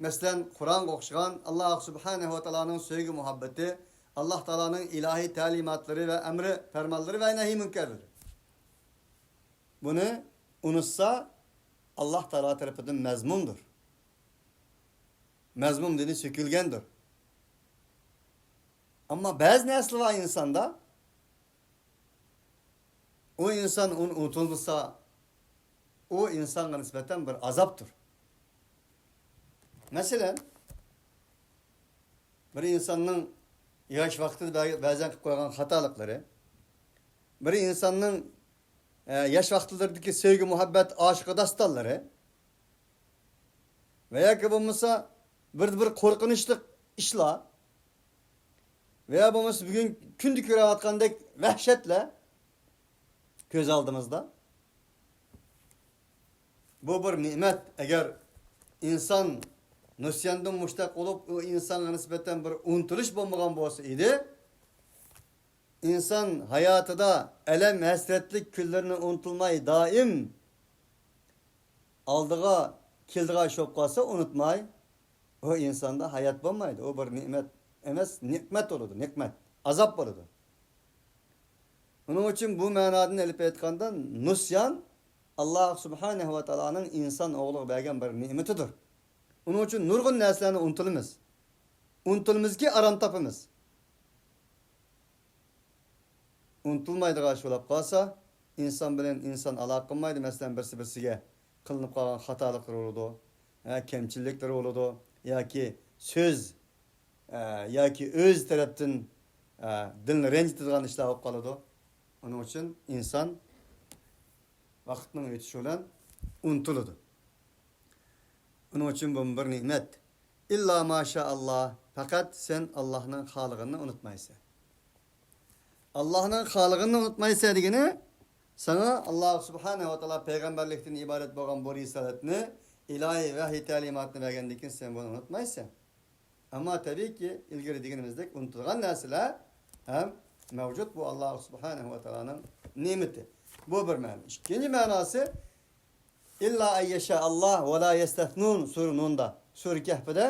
مەسىلەن، قۇرئانغا ئوخشىغان، ئاللاھ سۇبھانەھۇ ۋە تائالانىڭ سۆيگۈ مۇھەببىتى، ئاللاھ تائالانىڭ ئىلاھىي تەلىماتلىرى ۋە ئەمرى پەرمانلىرى ۋە نەھىي مۇنكەرلىرى. بۇنى ئۇنتسا، ئاللاھ تائالا تەرىپىدىن مەزمۇمدۇر. مەزمۇم دېگىنى سۆكۈلگەندۇر. ئەمما بەزى نەرسىلەر بار ئىنساندا، ئۇ ئىنسان ئۇنى ئۇنتۇلمىسا، ئۇ ئىنسانغا نىسبەتەن بىر ئازابتۇر. مەسىلەن، بىر ئىنساننىڭ ياش ۋاقتىدا بە-، بەزەن قىلىپ قويغان خاتالىقلىرى، بىر ئىنساننىڭ، ئە، ياش ۋاقىتلىرىدىكى سۆيگۈ، مۇھەببەت، ئاشىقى داستانلىرى، ۋە ياكى بولمىسا بىر، بىر قورقۇنچلۇق ئىشلار، ۋە يا بولمىسا بۈگۈن كۈندە كۆرۈۋاتقاندەك ۋەھشەتلەر كۆز ئالدىمىزدا. بۇ بىر نېمەت. ئەگەر ئىنسان نۇسياندىن مۇشتەق بولۇپ، ئۇ ئىنسانغا نىسبەتەن بىر ئۇنتۇلۇش بولمىغان بولسا ئىدى، ئىنسان ھاياتىدا ئەلەم-ھەسرەتلىك كۈنلىرىنى ئۇنتۇلماي، دائىم ئالدىغا كېلىدىغان ئىش بولۇپ قالسا، ئۇنتۇماي، ئۇ ئىنساندا ھايات بولمايدۇ. ئۇ بىر نېمەت ئەمەس، نېقمەت بولىدۇ، نېقمەت، ئازاب بولىدۇ. ئۇنىڭ ئۈچۈن بۇ مەنادىن ئېلىپ ئېيتقاندا، نۇسيان ئاللاھ سۇبھانەھۇ ۋە تائالانىڭ ئىنسان ئوغلىغا بەرگەن بىر نېمىتىدۇر. ئۇنىڭ ئۈچۈن نۇرغۇن نەرسىلەرنى ئۇنتۇلىمىز. ئۇنتۇلىمىزكى، ئارام تاپىمىز. ئۇنتۇلمايدىغان ئىش بولۇپ قالسا، ئىنسان بىلەن ئىنسان ئالاقە قىلمايدۇ. مەسىلەن، بىرسى بىرسىگە قىلىنىپ قالغان خاتالىقلىرى بولىدۇ، ھە، كەمچىلىكلىرى بولىدۇ ياكى سۆز، ئە، ياكى ئۆز تەرەپتىن، ئە، دىلنى رەنجىتىدىغان ئىشلار بولۇپ قالىدۇ. ئۇنىڭ ئۈچۈن ئىنسان ۋاقىتنىڭ ئۆتۈشى بىلەن ئۇنتۇلىدۇ. ئۇنىڭ ئۈچۈن بۇ بىر نېمەت. ئىللا ماشائاللا، پەقەت سەن ئاللاھنىڭ خالىغىنىنى ئۇنتۇمايسەن. ئاللاھنىڭ خالىغىنىنى ئۇنتۇمايسەن دېگىنى، ساڭا ئاللاھ سۇبھانەھۇ ۋە تائالا پەيغەمبەرلىكتىن ئىبارەت بولغان بۇ رىسالەتنى ئىلاھىي ۋەھىي تەلىماتنى بەرگەندىن كېيىن سەن بۇنى ئۇنتۇمايسەن. ئەمما تەبىئىيكى، ئىلگىرى دېگىنىمىزدەك ئۇنتۇلغان نەرسىلەر ھەم مەۋجۇت، بۇ ئاللاھ سۇبھانەھۇ ۋە تائالانىڭ نېمىتى. بۇ بىر مەنە. ئىككىنچى مەناسى، «إلا أن يشاء الله ولا يستثنون» سۈرە نۇندا، سۈرە كەھپىدە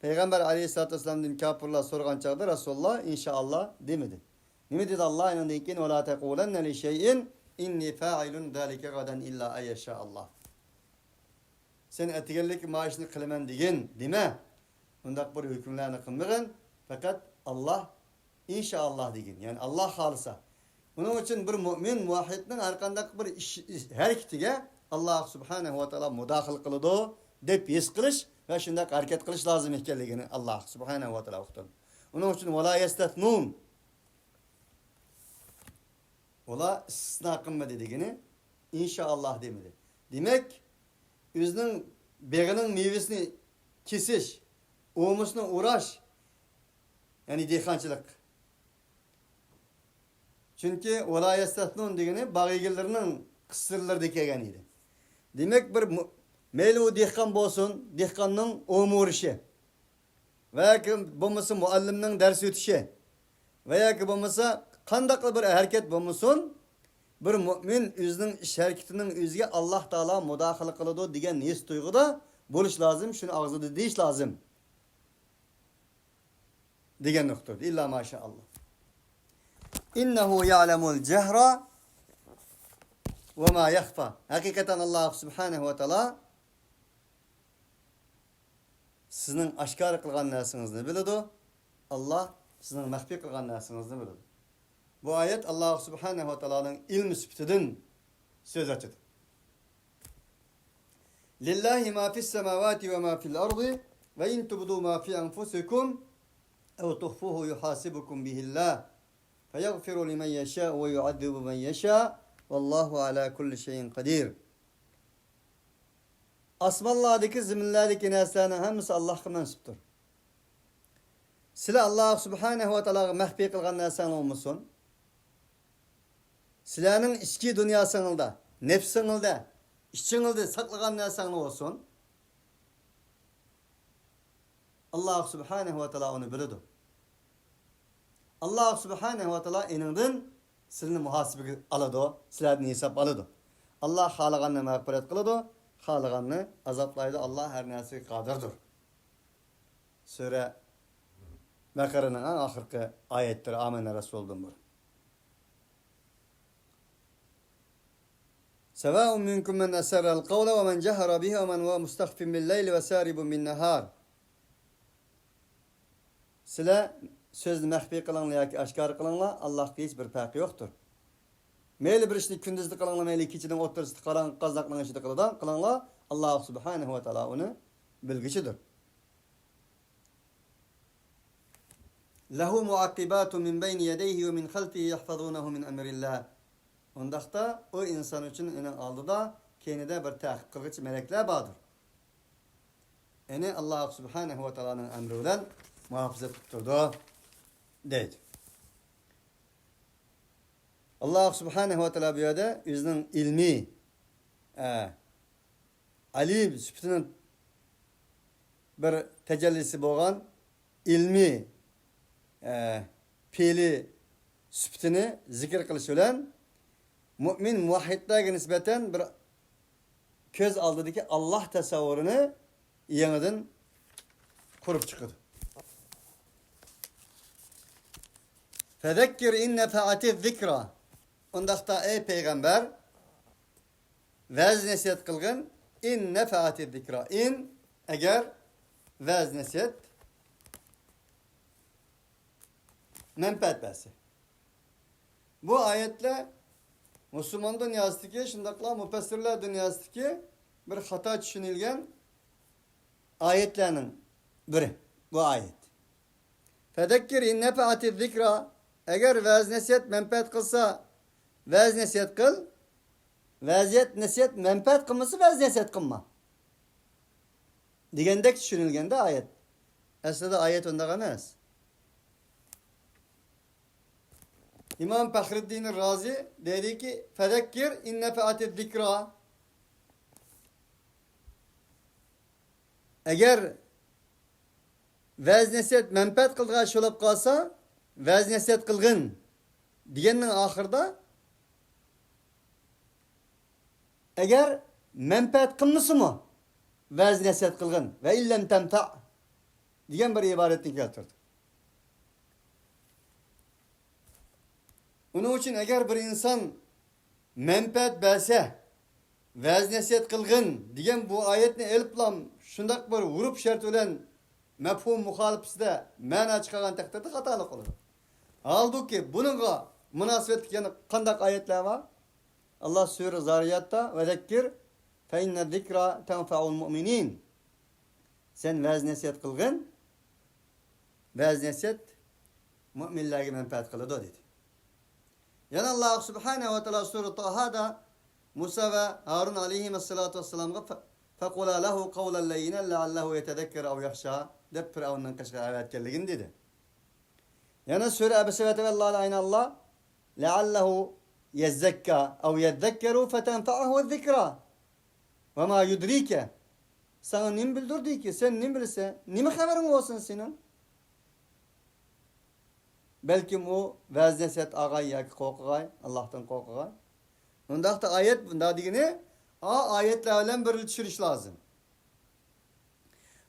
پەيغەمبەر ئەلەيھىسسالاتۇ ۋەسسالامدىن كاپىرلار سورىغان چاغدا رەسۇلۇللاھ «ئىنشائاللاھ» دېمىدى. نېمە دېدى ئاللاھ ئېنىڭدىن كېيىن؟ «ولا تقولن لشيء إني فاعل ذلك غدا إلا أن يشاء الله». سەن ئەتىگەنلىككە ما ئىشنى قىلىمەن دېگىن، دېمە. ئۇنداق بىر ھۆكۈملەرنى قىلمىغىن. پەقەت ئاللاھ «ئىنشائاللاھ» دېگىن، يەنى ئاللاھ خالىسا. ئۇنىڭ ئۈچۈن بىر مۆمىن، مۇۋەھھىدنىڭ ھەر قانداق بىر ئىش، ئىش ھەرىكىتىگە ئاللاھ سۇبھانەھۇ ۋە تائالا مۇداخىلە قىلىدۇ دەپ ھېس قىلىش ۋە شۇنداق ھەرىكەت قىلىش لازىم ئىكەنلىكىنى ئاللاھ سۇبھانەھۇ ۋە تائالا ئۇقتۇرىدۇ. ئۇنىڭ ئۈچۈن «ولا يستثنون». ئۇلار ئىستىسنا قىلمىدى دېگىنى، «ئىنشائاللاھ» دېمىدى. دېمەك، ئۆزىنىڭ بېغىنىڭ مېۋىسىنى كېسىش، ئومىسىنى ئوراش، يەنى دېھقانچىلىق. چۈنكى «ولا يستثنون» دېگىنى باغ ئىگىلىرىنىڭ قىسسىلىرىدا كەلگەن ئىدى. دېمەك، بىر مۇ-، مەيلى ئۇ دېھقان بولسۇن، دېھقاننىڭ ئومۇ ئۇرۇشى ۋە ياكى بولمىسا مۇئەللىمنىڭ دەرس ئۆتۈشى ۋە ياكى بولمىسا قانداقلا بىر ھەرىكەت بولمىسۇن، بىر مۆمىن ئۆزىنىڭ ئىش ھەرىكىتىنىڭ ئۆزىگە ئاللاھ تائالا مۇداخىلە قىلىدۇ دېگەن ھېس تۇيغۇدا بولۇش لازىم، شۇنى ئاغزىدا دېيىش لازىم. دېگەننى ئۇقتۇردى. «إلا ما شاء الله. إنه يعلم الجهر وما يخفى». ھەقىقەتەن ئاللاھ سۇبھانەھۇ ۋە تائالا سىزنىڭ ئاشكارا قىلغان نەرسىڭىزنى بىلىدۇ. ئاللاھ سىزنىڭ مەخپىي قىلغان نەرسىڭىزنى بىلىدۇ. بۇ ئايەت ئاللاھ سۇبھانەھۇ ۋە تائالانىڭ ئىلمى سۈپىتىدىن سۆز ئاچىدۇ. «لله ما في السماوات وما في الأرض وإن تبدوا ما في أنفسكم أو تخفوه يحاسبكم به الله فيغفر لمن يشاء ويعذب من يشاء والله على كل شيء قدير». ئاسمانلاردىكى، زېمىنلەردىكى نەرسىلەرنىڭ ھەممىسى ئاللاھقا مەنسۇپتۇر. سىلەر ئاللاھ سۇبھانەھۇ ۋە تائالاغا مەخپىي قىلغان نەرسەڭلار بولمىسۇن، سىلەرنىڭ ئىچكى دۇنياسىڭلاردا، نەپسىڭلاردا، ئىچىڭلاردا ساقلىغان نەرسەڭلار بولسۇن، ئاللاھ سۇبھانەھۇ ۋە تائالا ئۇنى بىلىدۇ. ئاللاھ سۇبھانەھۇ ۋە تائالا ئېنىڭدىن سىلىنى مۇھاسىبىگە ئالىدۇ، سىلەردىن ھېساب ئالىدۇ. ئاللاھ خالىغاننى مەغپىرەت قىلىدۇ، خالىغاننى ئازابلايدۇ. ئاللاھ ھەر نەرسىگە قادىردۇر. سۈرە بەقەرەنىڭ ئەڭ ئاخىرقى ئايەتلىرى، «آمن رسول»دىن بۇرۇن. «سواء منكم من أسر القول ومن جهر به ومن هو مستخف بالليل وسارب بالنهار». سىلەر سۆزنى مەخپىي قىلىڭلار ياكى ئاشكارا قىلىڭلار، ئاللاھقا ھېچ بىر پەرقى يوقتۇر. مەيلى بىر ئىشنى كۈندۈزدە قىلىڭلار، مەيلى كېچىنىڭ ئوتتۇرىسىدا، قاراڭغۇ قازناقنىڭ ئىچىدە قىلىدىغان قىلىڭلار، ئاللاھ سۇبھانەھۇ ۋە تائالا ئۇنى بىلگۈچىدۇر. «له معقبات من بين يديه ومن خلفه يحفظونه من أمر الله». ئۇنداقتا ئۇ ئىنسان ئۈچۈن ئۇنىڭ ئالدىدا، كەينىدە بىر تەقىب قىلغۇچى مەلەكلەر باردۇر. يەنى ئاللاھ سۇبھانەھۇ ۋە تائالانىڭ ئەمرى بىلەن مۇھاپىزەت قىلىپ تۇرىدۇ، دەيدۇ. ئاللاھ سۇبھانەھۇ ۋە تائالا بۇ يەردە ئۆزىنىڭ ئىلمىي، ئە، ئەلىم سۈپىتىنىڭ بىر تەجەللىسى بولغان ئىلمىي، ئە، پېئىلى سۈپىتىنى زىكىر قىلىش بىلەن مۆمىن مۇۋەھھىدلەرگە نىسبەتەن بىر كۆز ئالدىدىكى ئاللاھ تەسەۋۋۇرىنى يېڭىدىن قۇرۇپ چىقىدۇ. «فذكر إن نفعت الذكرى». ئۇنداقتا ئەي پەيغەمبەر، ۋەز نەسىھەت قىلغىن. «إن نفعت الذكرى». ئىن، ئەگەر، ۋەز نەسىھەت مەنپەئەت بەرسە. بۇ ئايەتلەر مۇسۇلمان دۇنياسىدىكى، شۇنداقلا مۇپەسسىرلەر دۇنياسىدىكى بىر خاتا چۈشىنىلگەن ئايەتلەرنىڭ بىرى بۇ ئايەت. «فذكر إن نفعت الذكرى». ئەگەر ۋەز نەسىھەت مەنپەئەت قىلسا، ۋەز نەسىھەت قىل. ۋەزىيەت نەسىھەت مەنپەئەت قىلمىسا، ۋەز نەسىھەت قىلما دېگەندەك چۈشىنىلگەندە ئايەت. ئەسلىدە ئايەت ئۇنداق ئەمەس. ئىمام پەخرىددىن رازى دەيدىكى، «فذكر إن نفعت الذكرى». ئەگەر ۋەز-نەسىھەت مەنپەئەت قىلىدىغان ئىش بولۇپ قالسا، ۋەز-نەسىھەت قىلغىن دېگەننىڭ ئاخىرىدا، ئەگەر مەنپەئەت قىلمىسىمۇ، ۋەز-نەسىھەت قىلغىن، ۋە ئىللەم تەنفەئ دېگەن بىر ئىبارەتنى كەلتۈردى. ئۇنىڭ ئۈچۈن ئەگەر بىر ئىنسان مەنپەئەت بەرسە، ۋەز-نەسىھەت قىلغىن دېگەن بۇ ئايەتنى ئېلىپلا شۇنداق بىر ھۇرۇپ شەرت بىلەن مەپھۇم مۇخالىپىسىدە مەنا چىقارغان تەقدىردە خاتالىق بولىدۇ. ھالبۇكى، بۇنىڭغا مۇناسىۋەتلىك يەنە قانداق ئايەتلەر بار؟ ئاللا سۈرە زارىياتتا، «ۋەزەككىر فەئىننەززىكرا تەنفەئۇل مۇئمىنىن.» سەن ۋەز-نەسىھەت قىلغىن، ۋەز-نەسىھەت مۇئمىنلەرگە مەنپەئەت قىلىدۇ، دېدى. يەنە ئاللا سۇبھانەھۇ ۋە تائالا سۈرە تاھادا مۇسا ۋە ھارۇن ئەلەيھىمەسسالاتۇ ۋەسسالامغا، «فە-، فەقۇلا لەھۇ قەۋلەن لەييىنەن لەئەللەھۇ يەتەزەككەرۇ ئەۋ يەخشا» دەپ، پىرئەۋننىڭ قېشىغا ئەۋەتكەنلىكىنى دېدى. يەنە سۈرە ئەبەسە ۋە تەۋەللا، ئەينەللا، «لەئەللەھۇ يەززەككا ئەۋ يەززەككەرۇ فەتەنفەئەھۇ زىكرا. ۋە ما يۇدرىكە.» ساڭا نېمە بىلدۈردىكى؟ سەن نېمە بىلىسەن؟ نېمە خەۋىرىڭ بولسۇن سېنىڭ؟ بەلكىم ئۇ ۋەز-نەسىھەت ئاغاي ياكى قورقىغاي، ئاللاھتىن قورقىغاي. ئۇنداقتا ئايەت بۇنداق دېگىنى، ئا، ئايەتلەر بىلەن بىرگە چۈشۈرۈش لازىم.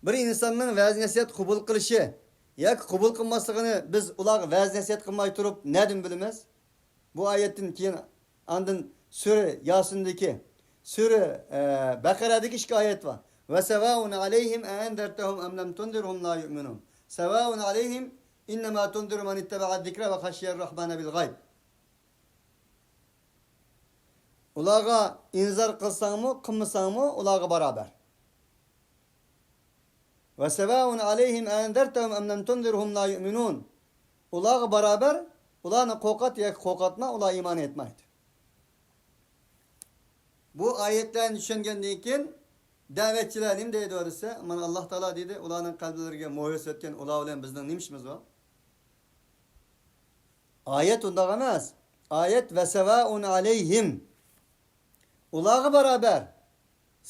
بىر ئىنساننىڭ ۋەز-نەسىھەت قوبۇل قىلىشى ياكى قوبۇل قىلماسلىقىنى بىز ئۇلارغا ۋەز-نەسىھەت قىلماي تۇرۇپ نەدىن بىلىمىز؟ بۇ ئايەتتىن كېيىن ئاندىن سۈرە ياسىندىكى، سۈرە، ئە، بەقەرەدىكى ئىككى ئايەت بار. «ۋە سەۋائۇن ئەلەيھىم ئەئەنزەرتەھۇم ئەم لەم تۇنزىرھۇم لا يۇئمىنۇن. سەۋائۇن ئەلەيھىم ئىننەما تۇنزىرۇ مەن ئىتتەبەئەز زىكرە ۋە خەشىيەر رەھمانە بىل غەيب.» ئۇلارغا ئىنزار قىلساڭمۇ، قىلمىساڭمۇ، ئۇلارغا بارابەر. «ۋە سەۋائۇن ئەلەيھىم ئەئەنزەرتەھۇم ئەم لەم تۇنزىرھۇم لا يۇئمىنۇن.» ئۇلارغا بارابەر، ئۇلارنى قورقۇت ياكى قورقۇتما، ئۇلار ئىمان ئېيتمايدۇ. بۇ ئايەتلەرنى چۈشەنگەندىن كېيىن دەۋەتچىلەر نېمە دەيدۇ دېسە، مانا، ئاللا تائالا دېدى، ئۇلارنىڭ قەلبلىرىگە مۆھۈر سۆتكەن، ئۇلار بىلەن بىزنىڭ نېمە ئىشىمىز بار؟ ئايەت ئۇنداق ئەمەس. ئايەت «ۋە سەۋائۇن ئەلەيھىم»، ئۇلارغا بارابەر،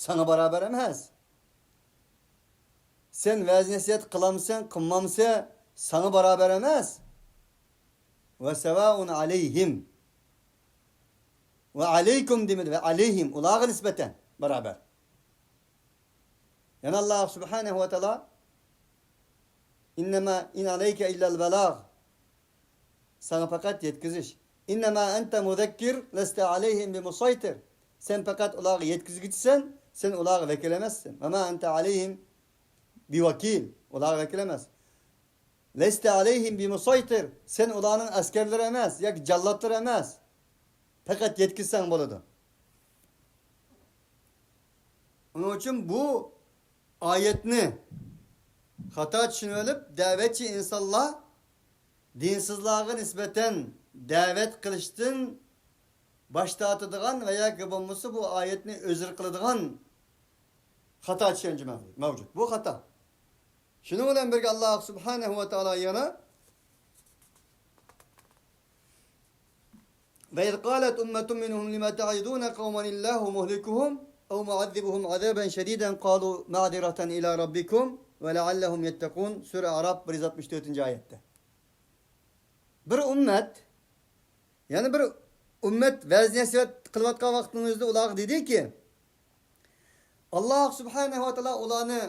ساڭا بارابەر ئەمەس. سەن ۋەز-نەسىھەت قىلامسەن، قىلمامسەن، ساڭا بارابەر ئەمەس. «ۋە سەۋائۇن ئەلەيھىم.» ۋە ئەلەيكۇم دېمىدى، ۋە ئەلەيھىم، ئۇلارغا نىسبەتەن بارابەر. يەنە ئاللا سۇبھانەھۇ ۋە تائالا، «ئىننەما ئىن ئەلەيكە ئىللەل بەلاغ.» ساڭا پەقەت يەتكۈزۈش. «ئىننەما ئەنتە مۇزەككىر، لەستە ئەلەيھىم بىمۇسەيتىر.» سەن پەقەت ئۇلارغا يەتكۈزگۈچىسەن، سەن ئۇلارغا ۋەكىل ئەمەسسەن. «ۋە ما ئەنتە ئەلەيھىم بىۋەكىل.» ئۇلارغا ۋەكىل ئەمەس. «لەستە ئەلەيھىم بىمۇسەيتىر.» سەن ئۇلارنىڭ ئەسكەرلىرى ئەمەس ياكى جاللاتلىرى ئەمەس. پەقەت يەتكۈزسەڭ بولىدۇ. ئۇنىڭ ئۈچۈن بۇ ئايەتنى خاتا چۈشىنىۋېلىپ، دەۋەتچى ئىنسانلار دىنسىزلارغا نىسبەتەن دەۋەت قىلىشتىن باش تارتىدىغان ۋە ياكى بولمىسا بۇ ئايەتنى ئۆزرە قىلىدىغان خاتا چۈشەنچە مەۋجۇت. مەۋجۇت. بۇ خاتا. شۇنىڭ بىلەن بىرگە، ئاللا سۇبھانەھۇ ۋە تائالا يەنە، «وَإِذْ قَالَتْ أُمَّةٌ مِّنْهُمْ لِمَ تَعِظُونَ قَوْمًا اللَّهُ مُهْلِكُهُمْ أَوْ مُعَذِّبُهُمْ عَذَابًا شَدِيدًا قَالُوا مَعْذِرَةً إِلَى رَبِّكُمْ وَلَعَلَّهُمْ يَتَّقُونَ». سۈرە ئەئراپ، بىر يۈز ئاتمىش تۆتىنچى ئايەتتە. بىر ئۈممەت، يەنە بىر ئۈممەت ۋەز-نەسىھەت قىلىۋاتقان ۋاقتىنىڭ ئۆزىدە ئۇلارغا دېدىكى، ئاللا سۇبھانەھۇ ۋە تائالا ئۇلارنى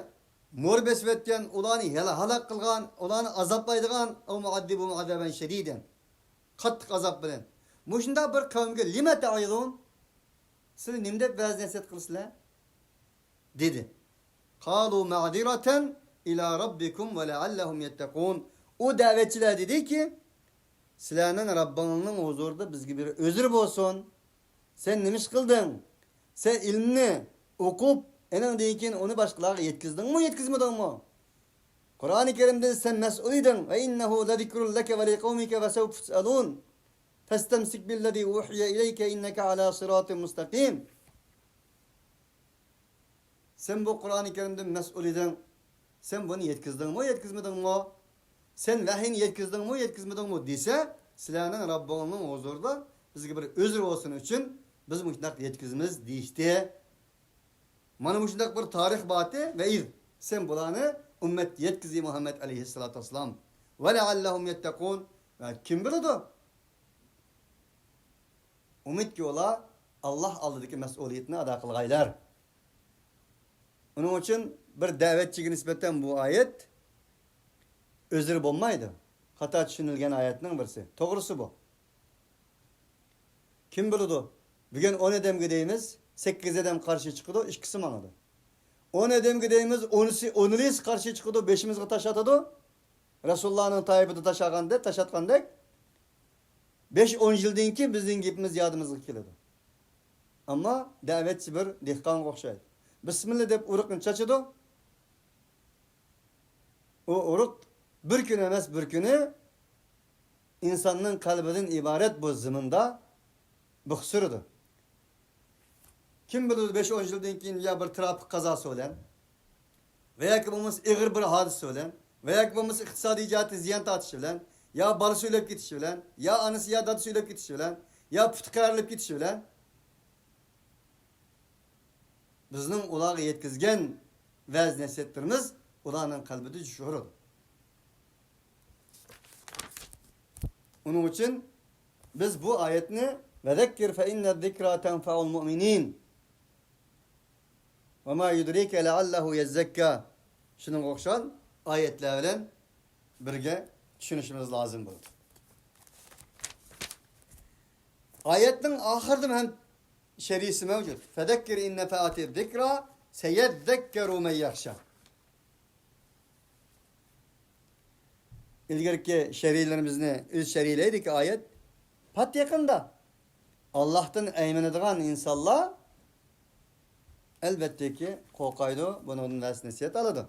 مور بېسىۋەتكەن، ئۇلارنى ھالا-، ھالاك قىلغان، ئۇلارنى ئازابلايدىغان، «أَوْ مُعَذِّبُهُمْ عَذَابًا شَدِيدًا»، قاتتىق ئازاب بىلەن. مۇشۇنداق بىر قەۋمگە «لِمَ تَعِظُونَ»، سىلەر نېمە دەپ ۋەز-نەسىھەت قىلىسىلەر؟ دېدى. قَالُوا مَعْذِرَةً إِلَى رَبِّكُمْ وَلَعَلَّهُمْ يَتَّقُونَ. ئۇ دەۋەتچىلەر دېدىكى، سىلەرنىڭ رەببىڭنىڭ ھۇزۇرىدا بىزگە بىر ئۆزرى بولسۇن. سەن نېمە ئىش قىلدىڭ؟ سەن ئىلىمنى ئوقۇپ، ئېنىڭدىن كېيىن ئۇنى باشقىلارغا يەتكۈزدۈڭمۇ، يەتكۈزمىدىڭمۇ؟ قۇرئانى كەرىمدىن سەن مەسئۇل ئىدىڭ. وَإِنَّهُ لَذِكْرٌ لَكَ وَلِقَوْمِكَ وَسَوْفَ تُسْأَلُونَ. فَاسْتَمْسِكْ بِالَّذِي أُوحِيَ إِلَيْكَ إِنَّكَ عَلَى صِرَاطٍ مُسْتَقِيمٍ. سەن بۇ قۇرئانى كەرىمدىن مەسئۇل ئىدىڭ. سەن بۇنى يەتكۈزدۈڭمۇ، يەتكۈزمىدىڭمۇ؟ سەن ۋەھىينى يەتكۈزدۈڭمۇ، يەتكۈزمىدىڭمۇ دېسە، سىلەرنىڭ رەببىڭنىڭ ھۇزۇرىدا بىزگە بىر ئۆزرى بولسۇن ئۈچۈن بىز مۇشۇنداق يەتكۈزىمىز دېيىشتى. مانا مۇشۇنداق بىر تارىخ بارتى. ۋە ئىز، سەن بۇلارنى ئۈممەتكە يەتكىز، ئەي مۇھەممەد ئەلەيھىسسالاتۇ ۋەسسالام. ۋە لەئەللەھۇم يەتتەقۇن. ۋە كىم بىلىدۇ؟ ئۈمىدكى ئۇلار ئاللاھ ئالدىدىكى مەسئۇلىيىتىنى ئادا قىلغايلار. ئۇنىڭ ئۈچۈن بىر دەۋەتچىگە نىسبەتەن بۇ ئايەت ئۆزرە بولمايدۇ. خاتا چۈشىنىلگەن ئايەتنىڭ بىرسى. توغرىسى بۇ. كىم بىلىدۇ؟ بۈگۈن ئون ئادەمگە دەيمىز، سەككىز ئادەم قارشى چىقىدۇ، ئىككىسى ماڭىدۇ. ئون ئادەمگە دەيمىز، ئونىسى، ئونىلىسى قارشى چىقىدۇ، بېشىمىزغا تاش ئاتىدۇ. رەسۇلۇللانىڭ تائىپىدا تاش ئاتقاندەك، تاش ئاتقاندەك، بەش ئون يىلدىن كېيىن بىزنىڭ گېپىمىز يادىمىزغا كېلىدۇ. ئەمما دەۋەتچى بىر دېھقانغا ئوخشايدۇ. بىسمىللا دەپ ئۇرۇقنى چاچىدۇ. ئۇ ئۇرۇق بىر كۈن ئەمەس بىر كۈنى ئىنساننىڭ قەلبىدىن ئىبارەت بۇ زېمىندا بىخ سۈرىدۇ. كىم بىلىدۇ، بەش ئون يىلدىن كېيىن يا بىر تىراپىك قازاسى بىلەن، ۋە ياكى بولمىسا ئېغىر بىر ھادىسە بىلەن، ۋە ياكى بولمىسا ئىقتىسادىي جەھەتتىن زىيان تارتىشى بىلەن، يا بالىسى ئۆلۈپ كېتىشى بىلەن، يا ئانىسى يا دادىسى ئۆلۈپ كېتىشى بىلەن، يا پۇتى قەرىلىپ كېتىشى بىلەن، بىزنىڭ ئۇلارغا يەتكۈزگەن ۋەز-نەسىھەتلىرىمىز ئۇلارنىڭ قەلبىدە جۇشۇرىدۇ. ئۇنىڭ ئۈچۈن بىز بۇ ئايەتنى، «ۋەزەككىر فەئىننەززىكرا تەنفەئۇل مۇئمىنىن. ۋەما يۇدرىكە لەئەللەھۇ يەززەككا»، شۇنىڭغا ئوخشىغان ئايەتلەر بىلەن بىرگە چۈشىنىشىمىز لازىم بولىدۇ. ئايەتنىڭ ئاخىرىدا ھەم شەرھىسى مەۋجۇت. «فەزەككىر ئىن نەفەئەتىز زىكرا سەيەززەككەرۇ مەن يەخشا.» ئىلگىرىكى شەرھلىرىمىزنى ئۆز شەرھلەيدىكى ئايەت، پات يېقىندا ئاللاھتىن ئەيمىنىدىغان ئىنسانلار ئەلۋەتتىكى قورقايدۇ، بۇنىڭدىن ۋەز-نەسىھەت ئالىدۇ.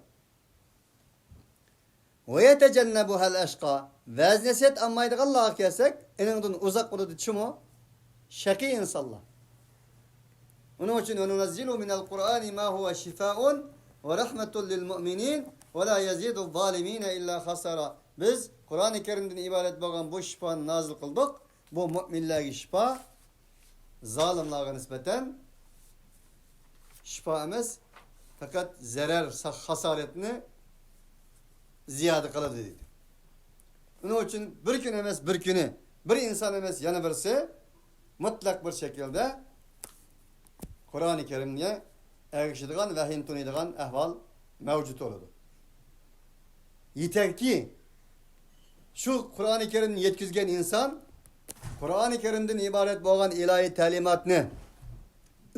«ۋەيەتەجەننەبۇھەل ئەشقا»، ۋەز-نەسىھەت ئالمايدىغانلارغا كەلسەك، ئېنىڭدىن ئۇزاق بولىدۇ چىمۇ؟ شەقىي ئىنسانلار. ئۇنىڭ ئۈچۈن، «ۋە نۇنەززىلۇ مىنەل قۇرئانى ما ھۇۋە شىفائۇن ۋە رەھمەتۇن لىل مۇئمىنىن ۋە لا يەزىدۇز زالىمىنە ئىللا خاسارا». بىز قۇرئانى كەرىمدىن ئىبارەت بولغان بۇ شىپانى نازىل قىلدۇق. بۇ مۇئمىنلەرگە شىپا، زالىملارغا نىسبەتەن شىپا ئەمەس، پەقەت زەرەر، سا-، خاسارەتنى زىيادە قىلىدۇ دېدى. ئۇنىڭ ئۈچۈن بىر كۈن ئەمەس بىر كۈنى، بىر ئىنسان ئەمەس يەنە بىرسى مۇتلەق بىر شەكىلدە قۇرئانى كەرىمگە ئەگىشىدىغان، ۋەھىينى تونۇيدىغان ئەھۋال مەۋجۇت بولىدۇ. يېتەركى، شۇ قۇرئانى كەرىمنى يەتكۈزگەن ئىنسان قۇرئانى كەرىمدىن ئىبارەت بولغان ئىلاھىي تەلىماتنى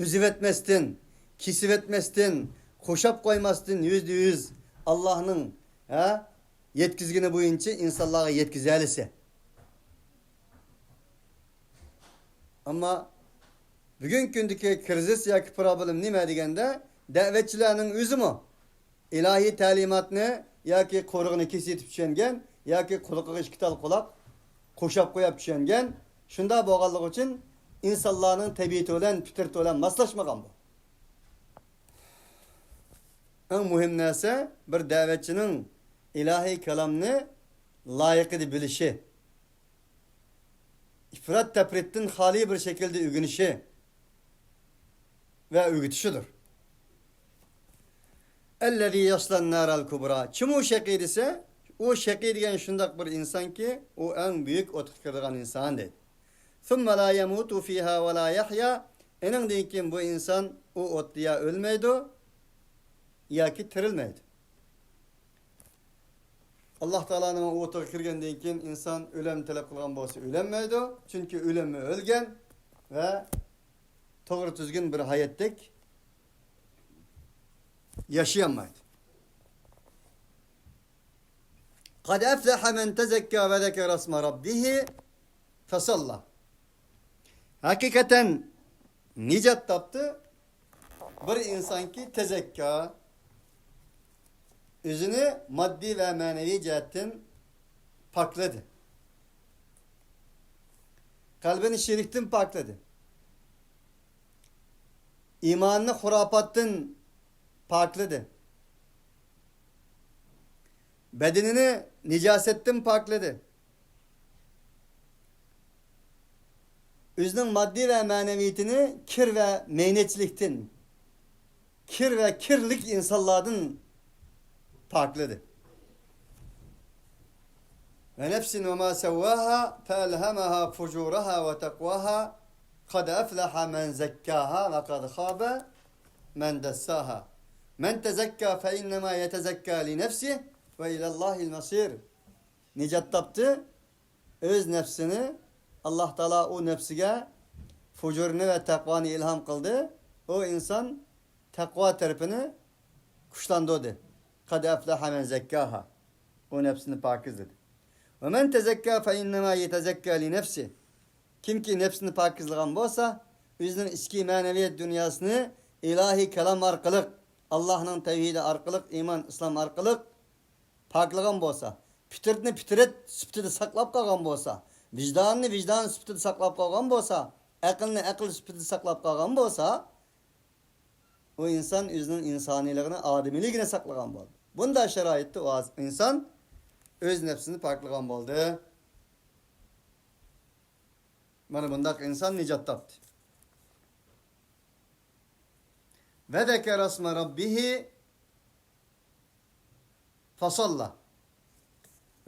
ئۈزۈۋەتمەستىن، كېسىۋەتمەستىن، قوشاپ قويماستىن، يۈزدە يۈز ئاللاھنىڭ، ھە، يەتكۈزگىنى بويىچە ئىنسانلارغا يەتكۈزەلىسە. ئەمما بۈگۈنكى كۈندىكى كىرىزىس ياكى پروبلېم نېمە دېگەندە، دەۋەتچىلەرنىڭ ئۆزىمۇ ئىلاھىي تەلىماتنى ياكى قۇرۇقىنى كېسىۋېتىپ چۈشەنگەن، ياكى قۇلىقىغا ئىككى تال قۇلاق قوشاپ قويۇپ چۈشەنگەن. شۇنداق بولغانلىقى ئۈچۈن ئىنسانلارنىڭ تەبىئىتى بىلەن، پىترىتى بىلەن ماسلاشمىغان بۇ. ئەڭ مۇھىم نەرسە بىر دەۋەتچىنىڭ ئىلاھىي كالامنى لايىقىدا بىلىشى، ئىپرات تەپرىتتىن خالىي بىر شەكىلدە ئۆگىنىشى ۋە ئۆگىتىشىدۇر. «ئەللەزى يەسلەن نارەل كۇبرا». كىم ئۇ شەقىي دېسە، ئۇ شەقىي دېگەن شۇنداق بىر ئىنسانكى، ئۇ ئەڭ بۈيۈك ئوتقا كىرىدىغان ئىنسان دەيدۇ. «ثۇممە لا يەمۇتۇ فىھا ۋە لا يەھيا». ئېنىڭدىن كېيىن بۇ ئىنسان ئۇ ئوتتا يا ئۆلمەيدۇ، ياكى تىرىلمەيدۇ. ئاللاھ تائالانىڭ ئوتىغا كىرگەندىن كېيىن ئىنسان ئۆلۈم تەلەپ قىلغان بولسا ئۆلەلمەيدۇ. چۈنكى ئۆلۈممۇ ئۆلگەن ۋە توغرا تۈزگۈن بىر ھاياتتەك ياشىيالمايدۇ. «قەد ئەفلەھە مەن تەزەككا ۋە زەكەرەسمە رەببىھى فەسەللا». ھەقىقەتەن نىجات تاپتى بىر ئىنسانكى تەزەككا، ئۆزىنى ماددىي ۋە مەنىۋى جەھەتتىن پاكلىدى. قەلبىنى شىركتىن پاكلىدى. ئىمانىنى خۇراپاتتىن پاكلىدى. بەدىنىنى نىجاسەتتىن پاكلىدى. ئۆزىنىڭ ماددىي ۋە مەنىۋىيىتىنى كىر ۋە مەينەتچىلىكتىن، كىر ۋە كىرلىك ئىنسانلاردىن پاكلىدى. ونفس وما سواها فألهمها فجورها وتقواها قد أفلح من زكاها وقد خاب من دساها. من تزكى فإنما يتزكى لنفسه وإلى الله المصير. نىجات تاپتى ئۆز نەپسىنى، ئاللاھ تائالا ئۇ نەپسىگە فۇجۇرنى ۋە تەقۋانى ئىلھام قىلدى. ئۇ ئىنسان تەقۋا تەرىپىنى كۈچلەندۈردى. قد أفلح من زكاها. ئۇ نەپسىنى پاكىزلىدى. ومن تزكى فإنما يتزكى لنفسه. كىمكى نەپسىنى پاكىزلىغان بولسا، ئۆزىنىڭ ئىچكى مەنىۋىيەت دۇنياسىنى ئىلاھىي كالام ئارقىلىق، ئاللاھنىڭ تەۋھىدى ئارقىلىق، ئىمان، ئىسلام ئارقىلىق پاكلىغان بولسا، پىترىتىنى پىترىت سۈپىتىدە ساقلاپ قالغان بولسا، ۋىجدانىنى ۋىجدان سۈپىتىدە ساقلاپ قالغان بولسا، ئەقىلنى ئەقىل سۈپىتىدە ساقلاپ قالغان بولسا، ئۇ ئىنسان ئۆزىنىڭ ئىنسانىيلىقىنى، ئادىمىيلىكىنى ساقلىغان بولدى. بۇنداق شارائىتتا ئۇ ئىنسان ئۆز نەپسىنى پاكلىغان بولدى. مانا بۇنداق ئىنسان نىجات تاپتى. وذكر اسم ربه فصلى.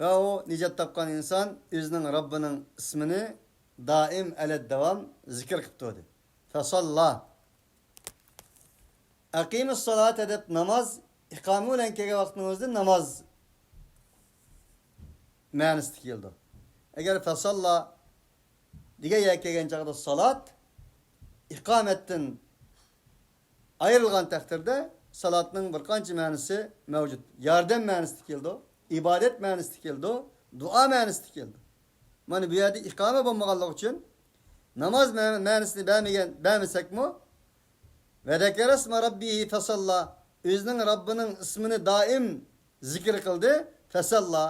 ۋە ئۇ نىجات تاپقان ئىنسان ئۆزىنىڭ رەببىنىڭ ئىسمىنى دائىم ئەلەد داۋام زىكىر قىلىپ تۇردى. فصلى. أقيم الصلاة دەپ ناماز ئىقامە بىلەن كەلگەن ۋاقتىنىڭ ئۆزىدە ناماز مەنىسىدە كېلىدۇ. ئەگەر فصلى دېگەن يەرگە كەلگەن چاغدا سالات ئىقامەتتىن ئايرىلغان تەقدىردە سالاتنىڭ بىر قانچە مەنىسى مەۋجۇت. ياردەم مەنىسىدە كېلىدۇ، ئىبادەت مەنىسىدە كېلىدۇ، دۇئا مەنىسىدە كېلىدۇ. مانا بۇ يەردە ئىقامە بولمىغانلىقى ئۈچۈن ناماز مە-، مەنىسىنى بەرمىگەن، بەرمىسەكمۇ، وذكر اسم ربه فصلى، ئۆزىنىڭ رەببىنىڭ ئىسمىنى دائىم زىكىر قىلدى، فصلى،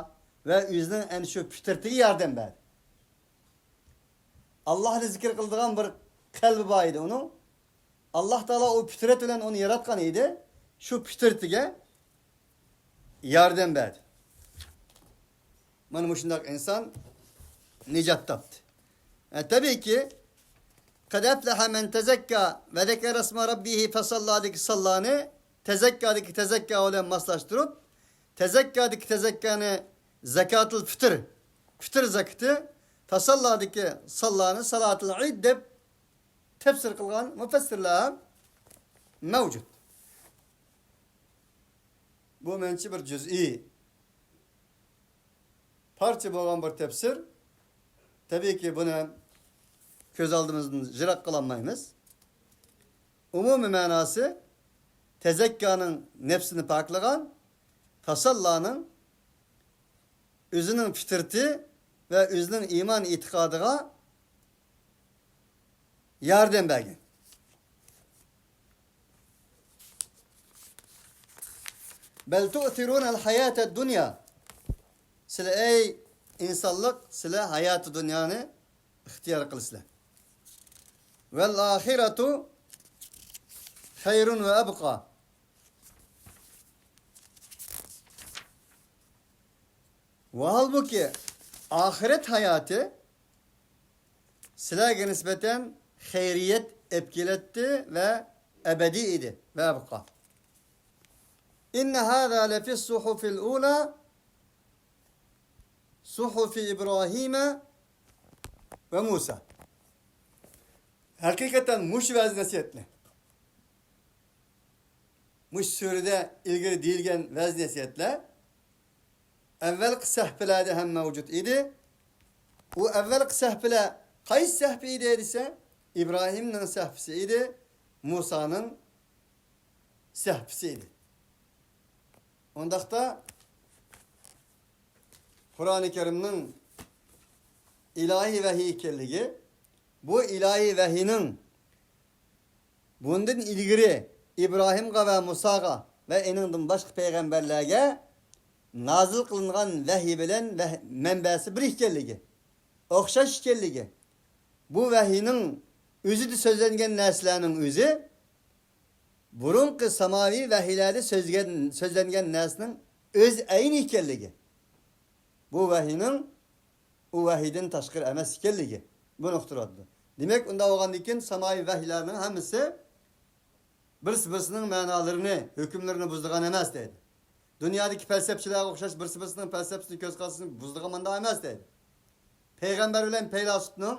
ۋە ئۆزىنىڭ ئەنە شۇ پىترىتىگە ياردەم بەردى. ئاللاھنى زىكىر قىلىدىغان بىر قەلبى بار ئىدى ئۇنىڭ. ئاللاھ تائالا ئۇ پىترەت بىلەن ئۇنى ياراتقان ئىدى. شۇ پىترىتىگە ياردەم بەردى. مانا مۇشۇنداق ئىنسان نىجات تاپتى. ھە، تەبىئىيكى، قەد ئەفلەھە مەن تەزەككا ۋە زەكەرە ئىسمە رەببىھى فەسەللادىكى سەللانى تەزەككادىكى تەزەككا بىلەن ماسلاشتۇرۇپ، تەزەككادىكى تەزەككانى زەكاتۇل فىتىر، پىتىر زەكىتى، فەسەللادىكى سەللانى سالاتۇل ئىد دەپ تەپسىر قىلغان مۇپەسسىرلەر ھەم مەۋجۇت. بۇ مەنچە بىر جۈزئىي پارچە بولغان بىر تەپسىر. تەبىئىيكى، بۇنى كۆز ئالدىمىزدىن يىراق قىلالمايمىز. ئومۇمىي مەناسى، تەزەككانىڭ نەپسىنى پاكلىغان، تەسەللانىڭ ئۆزىنىڭ پىترىتى ۋە ئۆزىنىڭ ئىمان ئېتىقادىغا ياردەم بەرگەن. بەل تۇئسىرۇنەل ھاياتەد دۇنيا. سىلەر، ئەي ئىنسانلىق، سىلەر ھاياتى دۇنيانى ئىختىيار قىلىسىلەر. ۋەل ئاخىرەتۇ خەيرۇن ۋە ئەبقا. ۋاھالبۇكى، ئاخىرەت ھاياتى سىلەرگە نىسبەتەن خەيرىيەت ئەپ كېلەتتى ۋە ئەبەدىي ئىدى ۋە ئەبقا. ئىننە ھازا لەفىس سۇھۇفىل ئۇلا، سۇھۇفى ئىبراھىمە ۋە مۇسا. ھەقىقەتەن مۇشۇ ۋەز-نەسىھەتلەر، مۇشۇ سۈرىدە ئىلگىرى دېيىلگەن ۋەز-نەسىھەتلەر ئەۋۋەلقى سەھىپىلەردە ھەم مەۋجۇت ئىدى. ئۇ ئەۋۋەلقى سەھىپىلەر قايسى سەھىپە ئىدى دېسە، ئىبراھىمنىڭ سەھىپىسى ئىدى، مۇسانىڭ سەھىپىسى ئىدى. ئۇنداقتا قۇرئانى كەرىمنىڭ ئىلاھىي ۋەھىي ئىكەنلىكى، بۇ ئىلاھىي ۋەھىينىڭ بۇندىن ئىلگىرى ئىبراھىمغا ۋە مۇساغا ۋە ئېنىڭدىن باشقا پەيغەمبەرلەرگە نازىل قىلىنغان ۋەھىي بىلەن ۋەھ-، مەنبەسى بىر ئىكەنلىكى، ئوخشاش ئىكەنلىكى، بۇ ۋەھىينىڭ ئۆزىدە سۆزلەنگەن نەرسىلەرنىڭ ئۆزى بۇرۇنقى ساماۋىي ۋەھىيلەردە سۆزگەن، سۆزلەنگەن نەرسىنىڭ ئۆز ئەينى ئىكەنلىكى، بۇ ۋەھىينىڭ ئۇ ۋەھىيدىن تاشقىرى ئەمەس ئىكەنلىكى بۇنى ئۇقتۇرۇۋاتىدۇ. دېمەك، ئۇنداق بولغاندىن كېيىن ساماۋىي ۋەھىيلەرنىڭ ھەممىسى بىرسى بىرسىنىڭ مەنالىرىنى، ھۆكۈملىرىنى بۇزىدىغان ئەمەس دەيدۇ. دۇنيادىكى پەلسەپىچىلەرگە ئوخشاش بىرسى-بىرسىنىڭ پەلسەپىسىنى، كۆز قارىشىنى بۇزىدىغان مانا ئەمەس دەيدۇ. پەيغەمبەر بىلەن پەيلاسوپنىڭ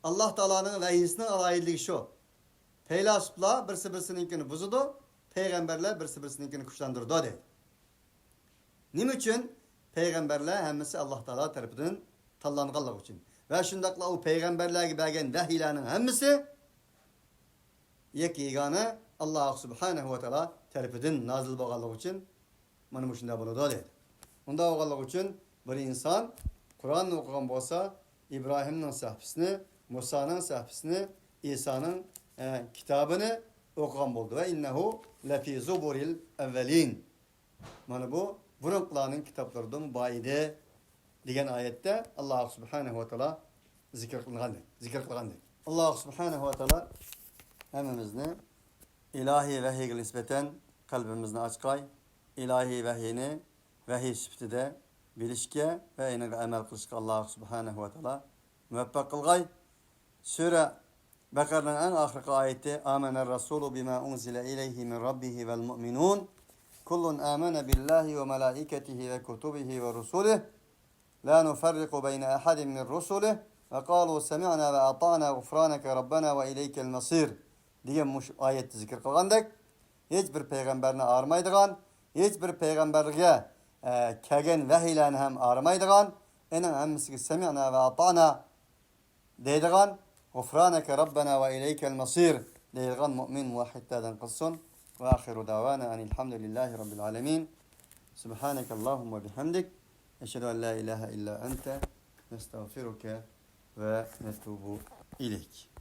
ئاللاھ تائالانىڭ ۋەھىيسىنىڭ ئالاھىدىلىكى شۇ. پەيلاسوپلار بىرسى-بىرسىنىڭكىنى بۇزىدۇ، پەيغەمبەرلەر بىرسى-بىرسىنىڭكىنى كۈچلەندۈرىدۇ دەيدۇ. نېمە ئۈچۈن؟ پەيغەمبەرلەر ھەممىسى ئاللاھ تائالا تەرىپىدىن تاللانغانلىقى ئۈچۈن. ۋە شۇنداقلا ئۇ پەيغەمبەرلەرگە بەرگەن ۋەھىيلەرنىڭ ھەممىسى يەككە يېگانە ئاللاھ سۇبھانەھۇ ۋە تائالا تەرىپىدىن نازىل بولغانلىقى ئۈچۈن مانا مۇشۇنداق بولىدۇ دەيدۇ. ئۇنداق بولغانلىقى ئۈچۈن بىر ئىنسان قۇرئاننى ئوقۇغان بولسا، ئىبراھىمنىڭ سەھىپىسىنى، مۇسانىڭ سەھىپىسىنى، ئىسانىڭ، ئە، كىتابىنى ئوقۇغان بولىدۇ. ۋە ئىننەھۇ لەفى زۇبۇرىل ئەۋۋەلىن. مانا بۇ بۇرۇنقىلارنىڭ كىتابلىرىدىمۇ بار ئىدى دېگەن ئايەتتە ئاللاھ سۇبھانەھۇ ۋە تائالا زىكىر قىلغاندەك، زىكىر قىلغاندەك. ئاللاھ سۇبھانەھۇ ۋە تائالا ھەممىمىزنى ئىلاھىي ۋەھىيگە نىسبەتەن قەلبىمىزنى ئاچقاي، ئىلاھىي ۋەھىينى ۋەھىي سۈپىتىدە بىلىشكە ۋە ئېنىڭغا ئەمەل قىلىشقا ئاللاھ سۇبھانەھۇ ۋە تائالا مۇۋەپپەق قىلغاي. سۈرە بەقەرىنىڭ ئەڭ ئاخىرقى ئايىتى، آمن الرسول بما أنزل إليه من ربه والمؤمنون كل آمن بالله وملائكته وكتبه ورسله لا نفرق بين أحد من رسله وقالوا سمعنا وأطعنا غفرانك ربنا وإليك المصير دېگەن مۇشۇ ئايەتتە زىكىر قىلغاندەك، ھېچ بىر پەيغەمبەرنى ئارىمايدىغان، ھېچ بىر پەيغەمبەرگە، ئە، كەلگەن ۋەھىيلەرنى ھەم ئارىمايدىغان، ئېنىڭ ھەممىسىگە سەمىئنا ۋە ئاتانا دەيدىغان، غۇفرانەكە رەببەنا ۋە ئىلەيكەل مەسىر دەيدىغان مۇئمىن مۇۋەھھىدلەردىن قىلسۇن. ۋە ئاخىرۇ دەۋانا ئەنىل ھەمدۇلىللاھى رەببىل ئالەمىن. سۇبھانەكەللاھۇممە ۋە بىھەمدىك. ئەشھەدۇ ئەن لا ئىلاھە ئىللا ئەنتە. نەستەغفىرۇكە ۋە نەتۇبۇ ئىلەيك.